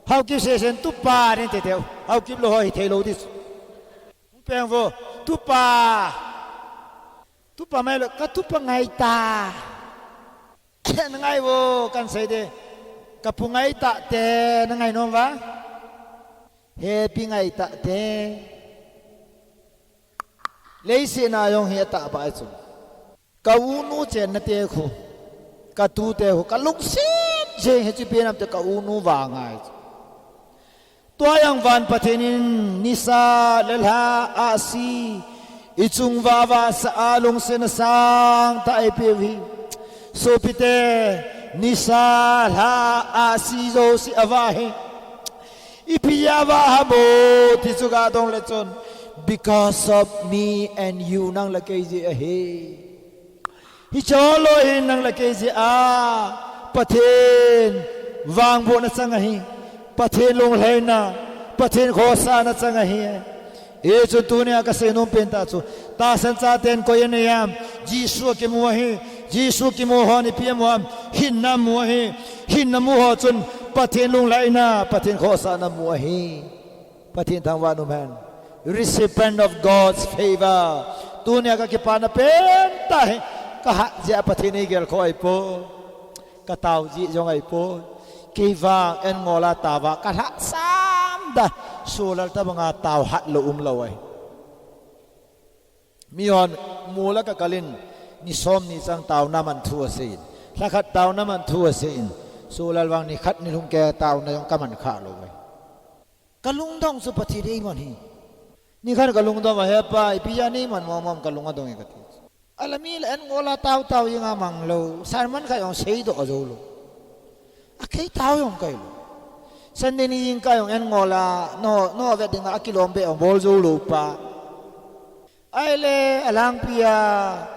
Haokip sesen tupa nin te teu. Haokip lou ho hithei lou di chu. Hung peng vo. Tupa. Tupa mai lou. Ka tupa ngai ta. Na ngai vo kan sei de. Ka pu ngai ta te na ngainom va. He pi ngai ta te. Leiset na jong hi atah pai chu. Ka unu chenna te khu, ka tute khu, ka lungset jeng hiche pen ham te ka unu vang ahi chu. Tua jong van Pathen in nisa le lha ahsi, i chung uva vahsa a lungsetna sangtah eipeh u hi. Sopite, nisa lha ahsi jouse avah hi. Ipi a vah ham o ti chu ga dong le chun, because of me and you, nang le kei jeh ahi. Hiche ho loi hin nang le kei jeh a Pathen vangbohna chang ahi. Pathen lunglhaina, Pathen khohsahna chang ahi. Hichun tunia ka seinom pen tah chu, tahsan chaten koi anei ham? Jesu akimu ahi. Jesu kimu hon ipi amu ham? Hinna amu ahi. Hinna mu ho chun Pathen lunglhaina, Pathen khohsahna amu ahi. Pathen thangvah in um hen. Recipient of God's favor. Tunia ka kipana pen tah hi, ka hat jeh a Pathen eigelkhoh ahipoi. Ka tao jeh jong ahipoi. Kei vang an ngol a tao a ka lhahsam dan, Solal tabang a tao hat lou umlou ahi. Mihon mol a ka kal in, ni som ni chang taona man thu asei in, lhakhat taona man thu asei in, Solal vang ni khat ni lhung kei taona jong ka man kha lou ahi. Ka lungdong chu Pathen in eiman hi. Ni khat ka lungdong a, "He Pa, ipi a neiman mong mong ka lung adong e," ka ti. Alah mi le an ngol a tao tao jing a mang lou, sermon khat jong seidoh jou lou. A kei tao jong kai lou. Sunday ni jingkah jong an ngol a, no, no vet ding a kilom beh jong bol jou lou pa. Ahile, alangpi a,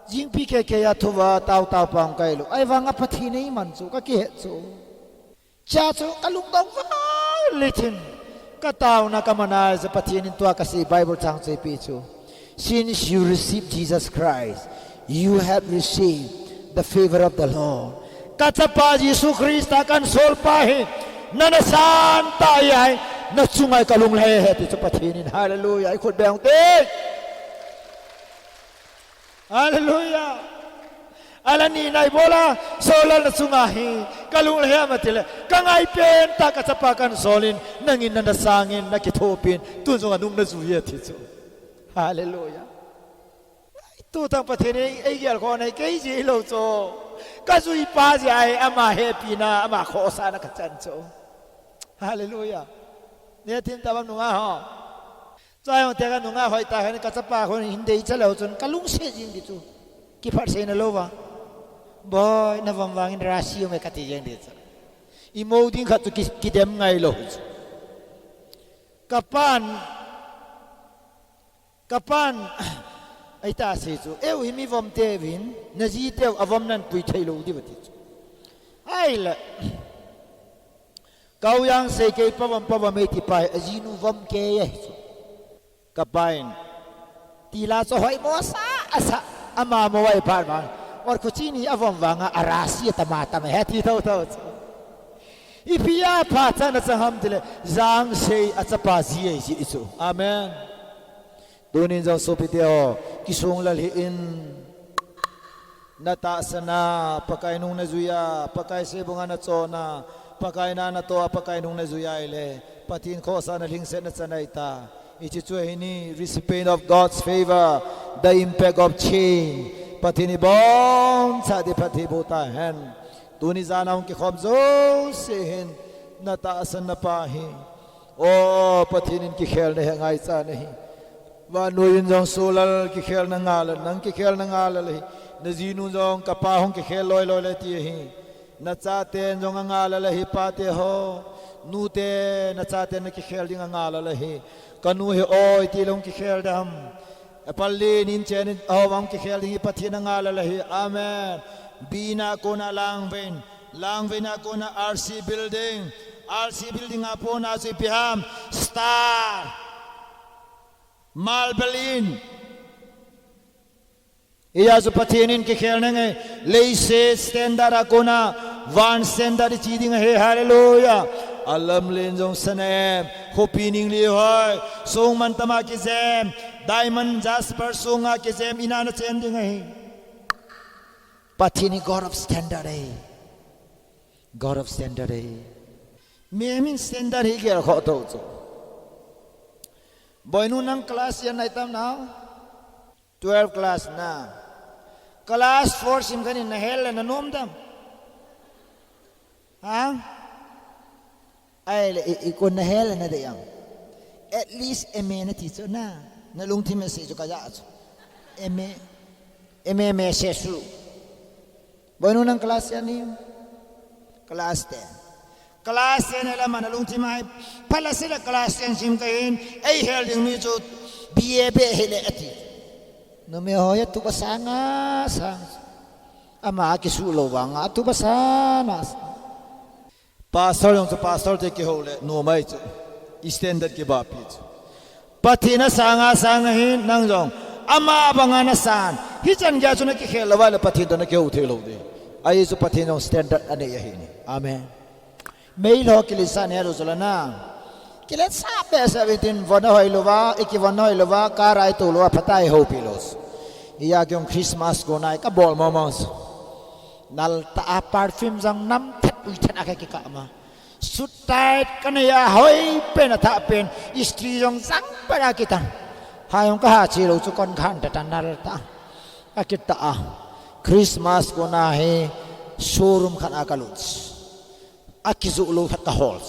jingpi kei kei a thu va tao tao pa jong kai lou. Ahivang a Pathen in eiman chu, ka kihet chu. Chea chu ka lungdong val in, ka taona ka man a chu Pathen in tua ka sei Bible chang chu eipeh chu. Since you receive Jesus Christ, you have received the favor of the Lord. Ka chapa Jesu Christa kan sol pa hi, na nasan tah ahi, na chunga ka lunglhai e ti chu Pathen in. Hallelujah. I khut beng u te. Hallelujah. Alah ni nai bola, Solal na chunga hi, ka lunglhai e ati le, ka ngai pen tah ka chapa kan sol in, nangin na nasang in, na kithopin, tun jong anung na jui e ti chu. Hallelujah. Tu tang Pathen in ei, eigelkhoh na hi kei jeh hilou chu. Ka jui pa jeh ahi, ama hepina, ama khohsahna ka chan chu. Hallelujah. Nei thim ta bang nunga ho. Chua jong te ka nunga hoi ta khan ka chapa khun hin dei cha lou chun ka lungset jing di chu. Kiphat seina lou va. Boi, na vom vang in rasi um e ka ti jeng di chu. I mo ding khat chu ki, kidem ngai lou chu. Ka pan, ka pan, Ahi ta sei chu, eu hi mi vom te vin, na ji teu a vom nan pui thei lou di va ti chu. Ai le. Kau yang sei kei pa vom pa vom ei ti pa hi, a ji nu vom kei e chu. Ka pa in. Ti la chu hoi mo sa, a sa, ama mo ai pa ma. Or ko chi ni a vom vanga a ra si a tama tama he ti tho tho chu. Ipi a pha cha na chang ham ti le, jang sei a chapa ji ei ji chu. Amen. Tunin jong sopite ho, kisung lal hih in, na tahsan a, Pakai nung na jui a, Pakai seibung a na chon a, Pakai na na toh a, Pakai nung na jui a ile, Pathen khohsah na lhingset na chan ahi ta. Hiche chu ahi ni, recipient of God's favor, the impact of change. Pathen in ibon cha ding phatthei boh ta hen. Tuni jan a hung kikhom jouse hin, na tahsan na pa hi. O, Pathen in kikhelna he ngaichat ahi. Vannoi in jong Solal kikhelna ngal a, nang kikhelna ngal a le hi. Na jinu jong ka pa hung kikhel loi loi le ti ahi. Na chaten jong a ngal a le hi, pate ho. Nute, na chaten na kikhel ding a ngal a le hi. Ka nu hi oi ti le hung kikhel dam. Apal le nin chen in, oh, hung kikhel ding hi Pathen a ngal a le hi. Amen. Bina kona Langveng. Langveng a kona R C building. R C building a pona chu ipi ham. Star. Maybelline. Hijeh chun Pathen in kikhelna nge. Leiset standard a kona van standard i chi ding ahi. Hallelujah. Alamlen jong sana em. Khopi ningli hoi. Song mantam a kijem. Diamond jasper song a kijem. Ina na chen ding ahi. Pathen hi God of standard ahi. God of standard ahi. Mihem in standard hi gel khoh tou chu. Boinu, nang class ijat na hitam nau? Twelve class na. Class four sim khat in na hel le na nom tam. Ha? Ahile, i, i kon na hel na dei am. At least M A na ti chu na. Na lungthim a sei chu ka ja chu. M A, M A, M A sei chu. Boinu, nang class ijat na? Class ten. Class ten a le ama na lungthim a hi. Phala sei le class ten sim ka hin. Ei hel ding mi chu B A be hile ati. Numei ho hi tup a sang a sang. Ama kisuh lou vang a tup a sang a sang. Pastor jong chu pastor te kihou le, nom ahi chu. I standard kibahpi chu. Pathen a sang a sang ahi, nang jong. Ama bang a na san. Hichan gei a chu na kikhel lou va le Pathen toh na kihou thei lou ding. Ahi chu Pathen jong standard anei ahi ni. Amen. Meilhei ho kiletsah nei lou chu la na. Kiletsah behseh ve tin von a hoi lou va, i kivon a hoi lou va, car a i tou lou va, phatah a i houpi lou. Hijeh a kei jong Christmas kon a hi ka bol mama chu. Nal tah a perfume jong nam thet ui thet a ka kikah ma. Suit tight ka nei a, hoi pen a thah pen, istri jong jang pen a kitang. Ha jong ka ha che lou chu kon khan ta ta nal tah a. A kitah a. Christmas kon a hi showroom khat a ka lut. A kijoh lou khat ka hol.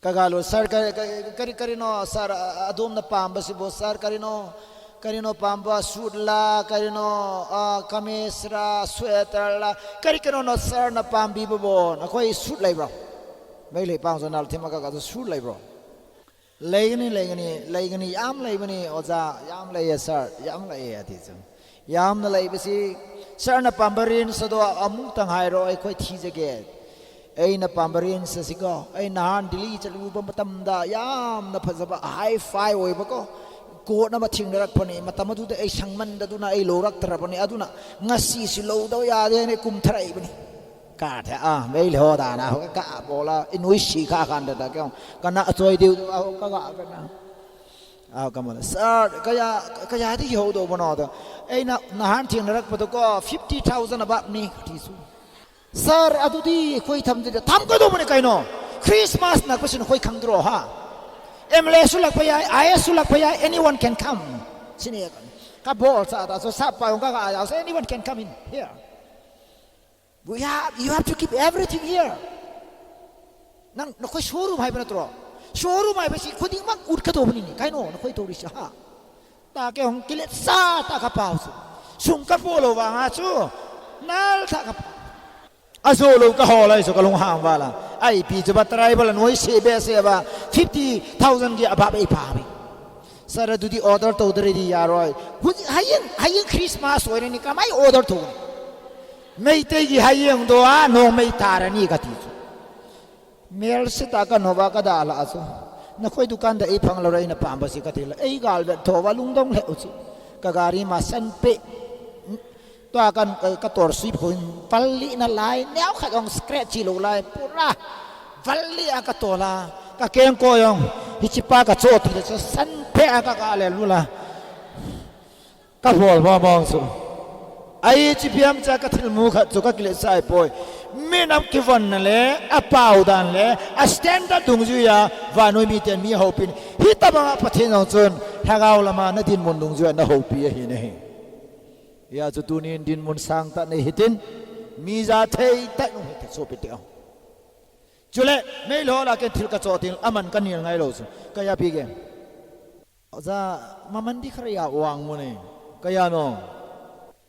Ka ga lut, sir, ka, ka, ka, kari, kari no, sir, a, a dum na pam ba si bo, sir, kari no, kari no pam ba, suit la, kari no, a, kameez la, sweater la, kari, kari no, sir, na pam bi ba bo, na khoi suit lai bro. Meilhei pang so nal thim a ka ga suit lai bro. Lei ni, lei ni, lei ni, jam lei ni, oja, jam lei e, sir, jam lei e, ati chu. Jam na lei ba si, sir na pam ba rin sa do, a mu tang hai ro, ei khoi thi je ge. Ei na pam ba rin sa si ko, ei na han Delhi cha lu ba matam da, jam na pha za ba, high five oi ba ko. Ko na ma thing na rak pha ni, matam a du da ei sang man da du na ei lo rak tara ba ni, a du na, nga si si lo da ya de ne kum tharai ba ni. Ka the a, Meilhei ho dan a, ho ka bol a, i nui si kha khan da da kyo. Ka na choi diu, a ho ka ga ka na. A ka ma, sir, ka ya, ka ya di ho do mo no da. Ei na, na han thing na rak pa to ko, fifty thousand above ni, ti su. Sir, a du di, khoi tham di, tham ka do mo ni kai no. Christmas na ko sin khoi khang dro ha. M L A su lak pa ya, I A S su lak pa ya, anyone can come. Sini ya ka. Ka bol sa da, so sa pa yong ka ka, so anyone can come in here. We have, you have to keep everything here. Nang, na khoi showroom hai ba na tro. Showroom hai ba si, khoi ding mang ut ka to ni, kai no, na khoi to ri sa ha. Ta ke hong kilet sa ta ka pau su. Sung ka bol lou vang a chu. Nal ta ka pau. A jo lou ka ho lai su ka lung hang va la. Ai pi chu ba try ba la noi se be se ba. Fifty thousand ki a ba be pa mi. Sara dudi order to dere di yaroi. Huji hayeng, hayeng Christmas oire ni kamai order to. Meitei gi hayeng do a no mei tara ni kati chu. Mel sita ka nova ka da la chu. Na khoi dukan da ei phang lo rei na pam ba si kati la. Ei gal vet tho va lungdong le u chu. Ka gari ma san pe. Tua kan, eh, ka tor sui phuin, valli na lai, neo khat ong scratch lo lai, pura. Valli a ka tola, ka keng ko ong, hichi pa ka cho ti le cho, san pe a ka ka le lula. Ka bol ba bong su. Ai chi piam cha ka thil mu khat chu ka kile sai poi. Minam ki von na le, a pau dan le, a standard dung ju ya, va noi mi ten mi ho pin. Hi ta ba Pathen ong chun, ha gau lama na din mun dung ju ya na ho pi a hi ne. Hia chu tunin dinmun sangtah nei hitin, mi ja thei tah nung hiti chu pi teh. Chule, meilhol a ken thil ka cho tin, aman ka nil ngai lo chu. Ka ya pi ke. Ja, maman di khara ya wang mu ne. Ka ya no.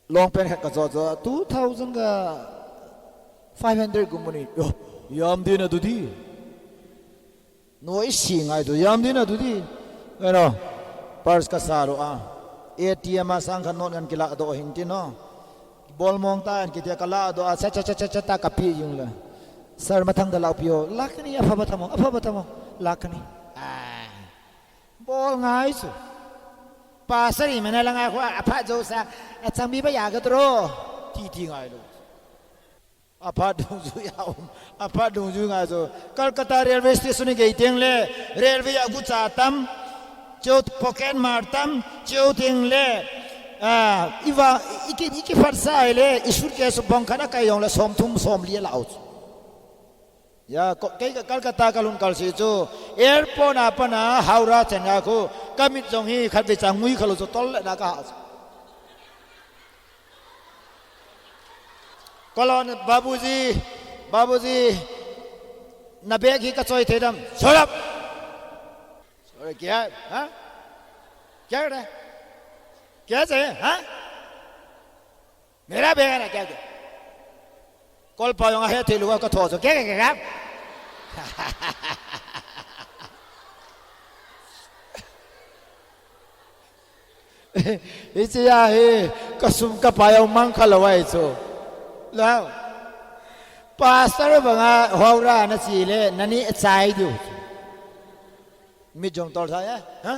Long pen khat ka cho cho, two thousand ka five hundred kum mu ne. Yo, yam din a du di. No isi ngai tu, yam din a tu di. Eno, purse ka sa ro a. A T M a sang khat note ngan kila do hin tin no. Bol mong ta an kitia kala do a, cha cha cha cha cha ta ka pi yung la. Sir mathang da lau pio, lakni a phaba thamo, a phaba thamo, lakni. Ah. Bol ngai su. Pastor i mena la ngai ko a pha jo sa, a chang bi ba ya ga tro. Ti ti ngai lo. Apha dungjuiya um, apha dungjuiya ngai chu. Calcutta railway station i gei teng le, railway a gucha tam, cheu pocket mar tam, cheu teng le, ah, iva, iki, iki phatsa ai le, i suitcase bong khat a kai jong le, som thum, som li a la au chu. Ya, ko, kei ka Calcutta ka lhun kal si chu, airport a pana Howrah chan ngai khu, ka mit jong hi khat vei cha ngui kha lo chu, tol le na ka ha chu. Kolon, Babuji, Babuji, na bag hi ka choi thei dam. Shut up! Sorry, kya hai? Ha? Kya kar raha hai? Kya chahiye? Ha? Mera bag hai na, kya, kya? Kol pa jong ahe thei lou ka tho chu. Kya, kya, kya, kya? Hiche a hi, ka sum ka pai a mang kha lou ahi chu. Lou. Pastor banga Howrah na che le, nani chai diu. Mit jong tol sa ya, ha?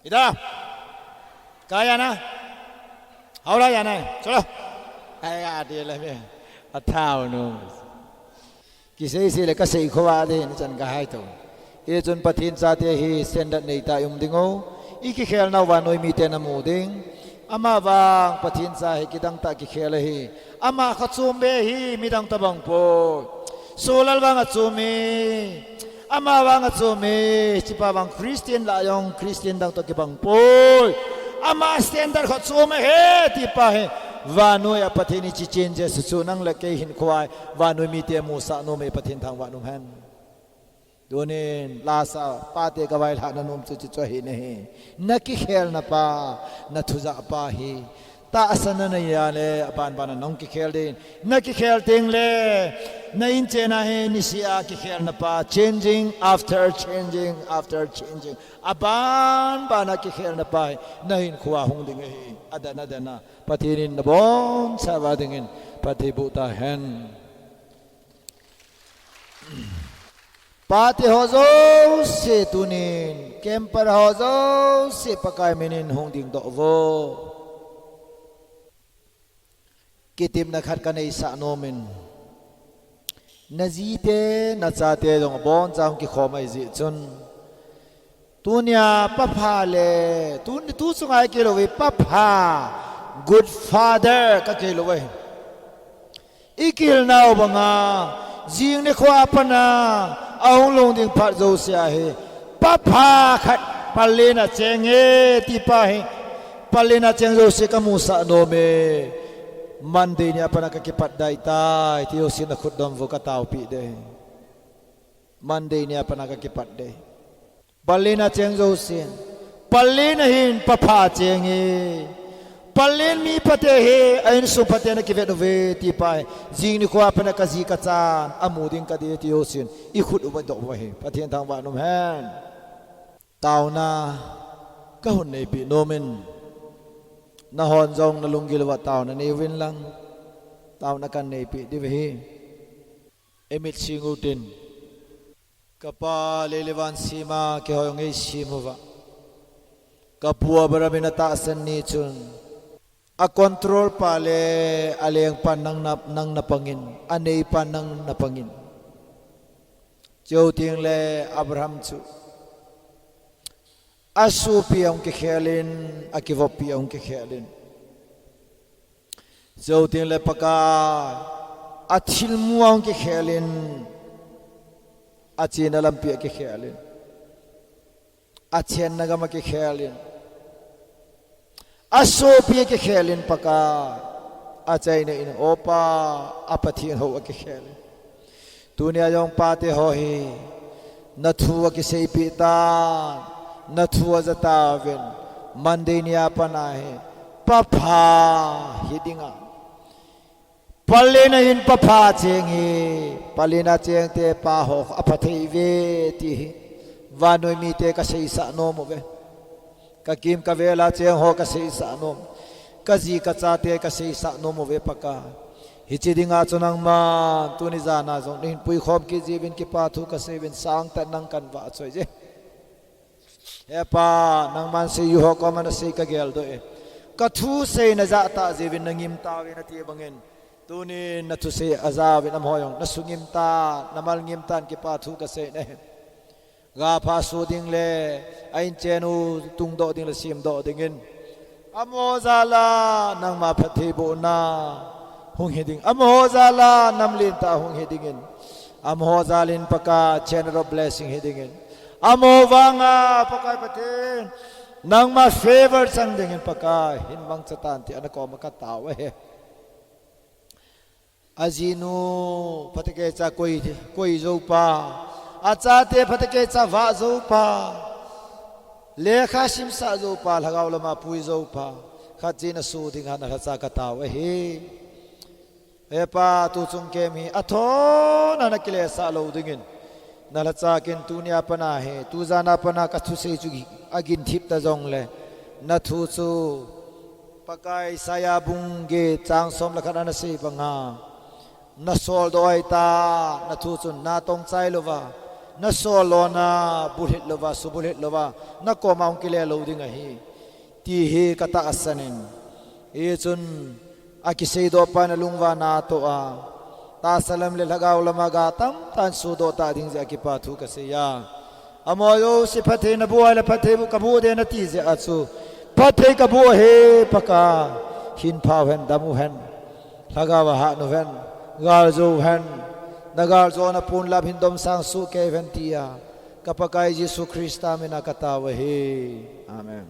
Ida. Kya jana? Howrah jana hai. Chalo. Hai ga de le me. Athau nu. Kisei sei le ka sei kho va de ni chan ka hai to. Hichun Pathen chate hi standard nei tah i um ding u. I kikhel nau vannoi miten amu ding. Amavang Pathen cha hi kidang tah kikhel ahi. Ama kha chom be hi midang tabang poi. Solal vang achom e. Amavang achom e. Hichepa vang Christian lah jong Christian dang toh kibang poi. Ama standard kha chom ahi ti pa hi. Vannoi a Pathen in hiche changes chu nang le kei hinkho a vannoi mite musah nom e, Pathen thangvah in um hen. Tunin, lasa, pate ka vailhahna nom chu, chu, chu ahi nahi. Na kikhelna pa, na thujah pa hi. Tahsan na nei a le, aban ban a nahung kikhel ding. Na kikhel teng le, na inchen a hi, nisih a kikhelna pa, changing after changing after changing. Aban ban a kikhelna pa hi, na hinkho a hung ding ahi. Adan, adan a. Pathen in na bonchauva dingin, phatthei boh tahen. Pate ho jouse tunin, camper ho jouse Pakai minin hung dingdoh uvo. Kitepna khat ka neisah nomin. Na jite, na chate jong aboncha hung kikhom ahi jeh chun. Tunia papha le, tu, tu chunga i kilo uve papha, good father ka kilo uve. I kihilnau banga, jing nikho a pat a, ahung lhung ding phat jouse a hi, papha khat, pallel a cheng e, ti pa hi, pallel a cheng jouse ka musah nom e, Monday ni a pat a ka kipat dai tai, ti jouse na khut dom uvo ka taopi ding. Monday ni a pat a ka kipat ding. Pallel a cheng jousen. Pallel a hin papha cheng e. Pallel mi phate hi, a insung phate na kivet uve, ti pa hi. Jing nikho a pat a ka ji ka chan, amu ding ka ding, ti jousen. I khut uva doh uva hi. Pathen thangvah in um hen. Taona. Kahung neipi nomin, nahon jong nalunggil uva taona neiuvin lang, taona kaneipi diu ahi. Imit sing utin. Kapa lei le van sema keiho jong eisem uva, kapu Abraham in atahsan ni chun, a control pa le alengpa nang na, nang napangin, aneipa nang napangin. Chuteng le Abraham chu asopi ahung kikhelin, akivoppi ahung kikhelin. Chuteng le Pakai, athilmu ahung kikhelin, achena lampi akikhelin, achenna gam akikhelin, asopi akikhelin Pakai, achaina in, O Pa, a Pathen hou akikhelin. Tunia jong pate ho hi, nathu akiseipeh tan, nathu aja tauvin, Monday nia pat ahi, papha hidinga. Palen a hin papha cheng hi, palen a chengte pa ho aphathei uve ti hi, vannoi mite kaseisah nom uve. Kakim kavel a cheng ho kaseisah nom. Kaji kachate kaseisah nom uve Pakai. Hiche dinga chu nangman tuni jana jong nahin puikhom kit jiuvin kipathu kaseiuvin, sangtah in nang kahin vahchoi e. He Pa, nangman seiju ho koma nasei kageldoh e. Kathuseina jahtah jiuvin nangim tauve nati bangin, tunin nathusei ajauvin amaho jong nasungim tan, namalngim tan kipathu kasei e. Gapha soh ding le, a inchen u tungdoh ding le semdoh dingin, amaho jal a nangma phattheibohna hung hiding, amaho jal a namlen tah hung hidingin, amaho jal in Pakai channel of blessing hidingin, amaho vanga Pakai Pathen, nangma favor chang dingin Pakai hin mangcha tan tia nakoma katao ahi. Ajinu phatecha koi, koi jou pa, achate phatecha vah jou pa, lekha simsah jou pa, lhagao lama pui jou pa, khat cheh in asoh dinga nalhacha katao ahi. He Pa, tuchung camp hi athon a nakilesah lou dingin, nalhacha kin tunia pat ahi, tujana pat a kathusei chu agin thip ta jongle, nathu chu Pakai Isaiah bung get chang som le khat a nasei banga, nasoldoh ahitai, nathu chun natong chai louva, nasol lona bulhit louva, subulhit louva, nakoma hung kile lou ding ahi, ti hi katahsan in. Hichun akiseidoh pa nalungvah natoh a, tahsa lam le lhagao lama ga tamtah in sohdoh ta ding jeh a kipathu kasei a. Amaho jouse phatthei naboh a le phatthei boh kaboh ding nati jeh a chu, phatthei kaboh ahi Pakai, hin phau hen, dam u hen, lhagao a hat u hen, gal jou hen, nagal jou a ponlap hin domsang soh kei u hen tia, ka Pakai Jesu Christa mina katao ahi. Amen.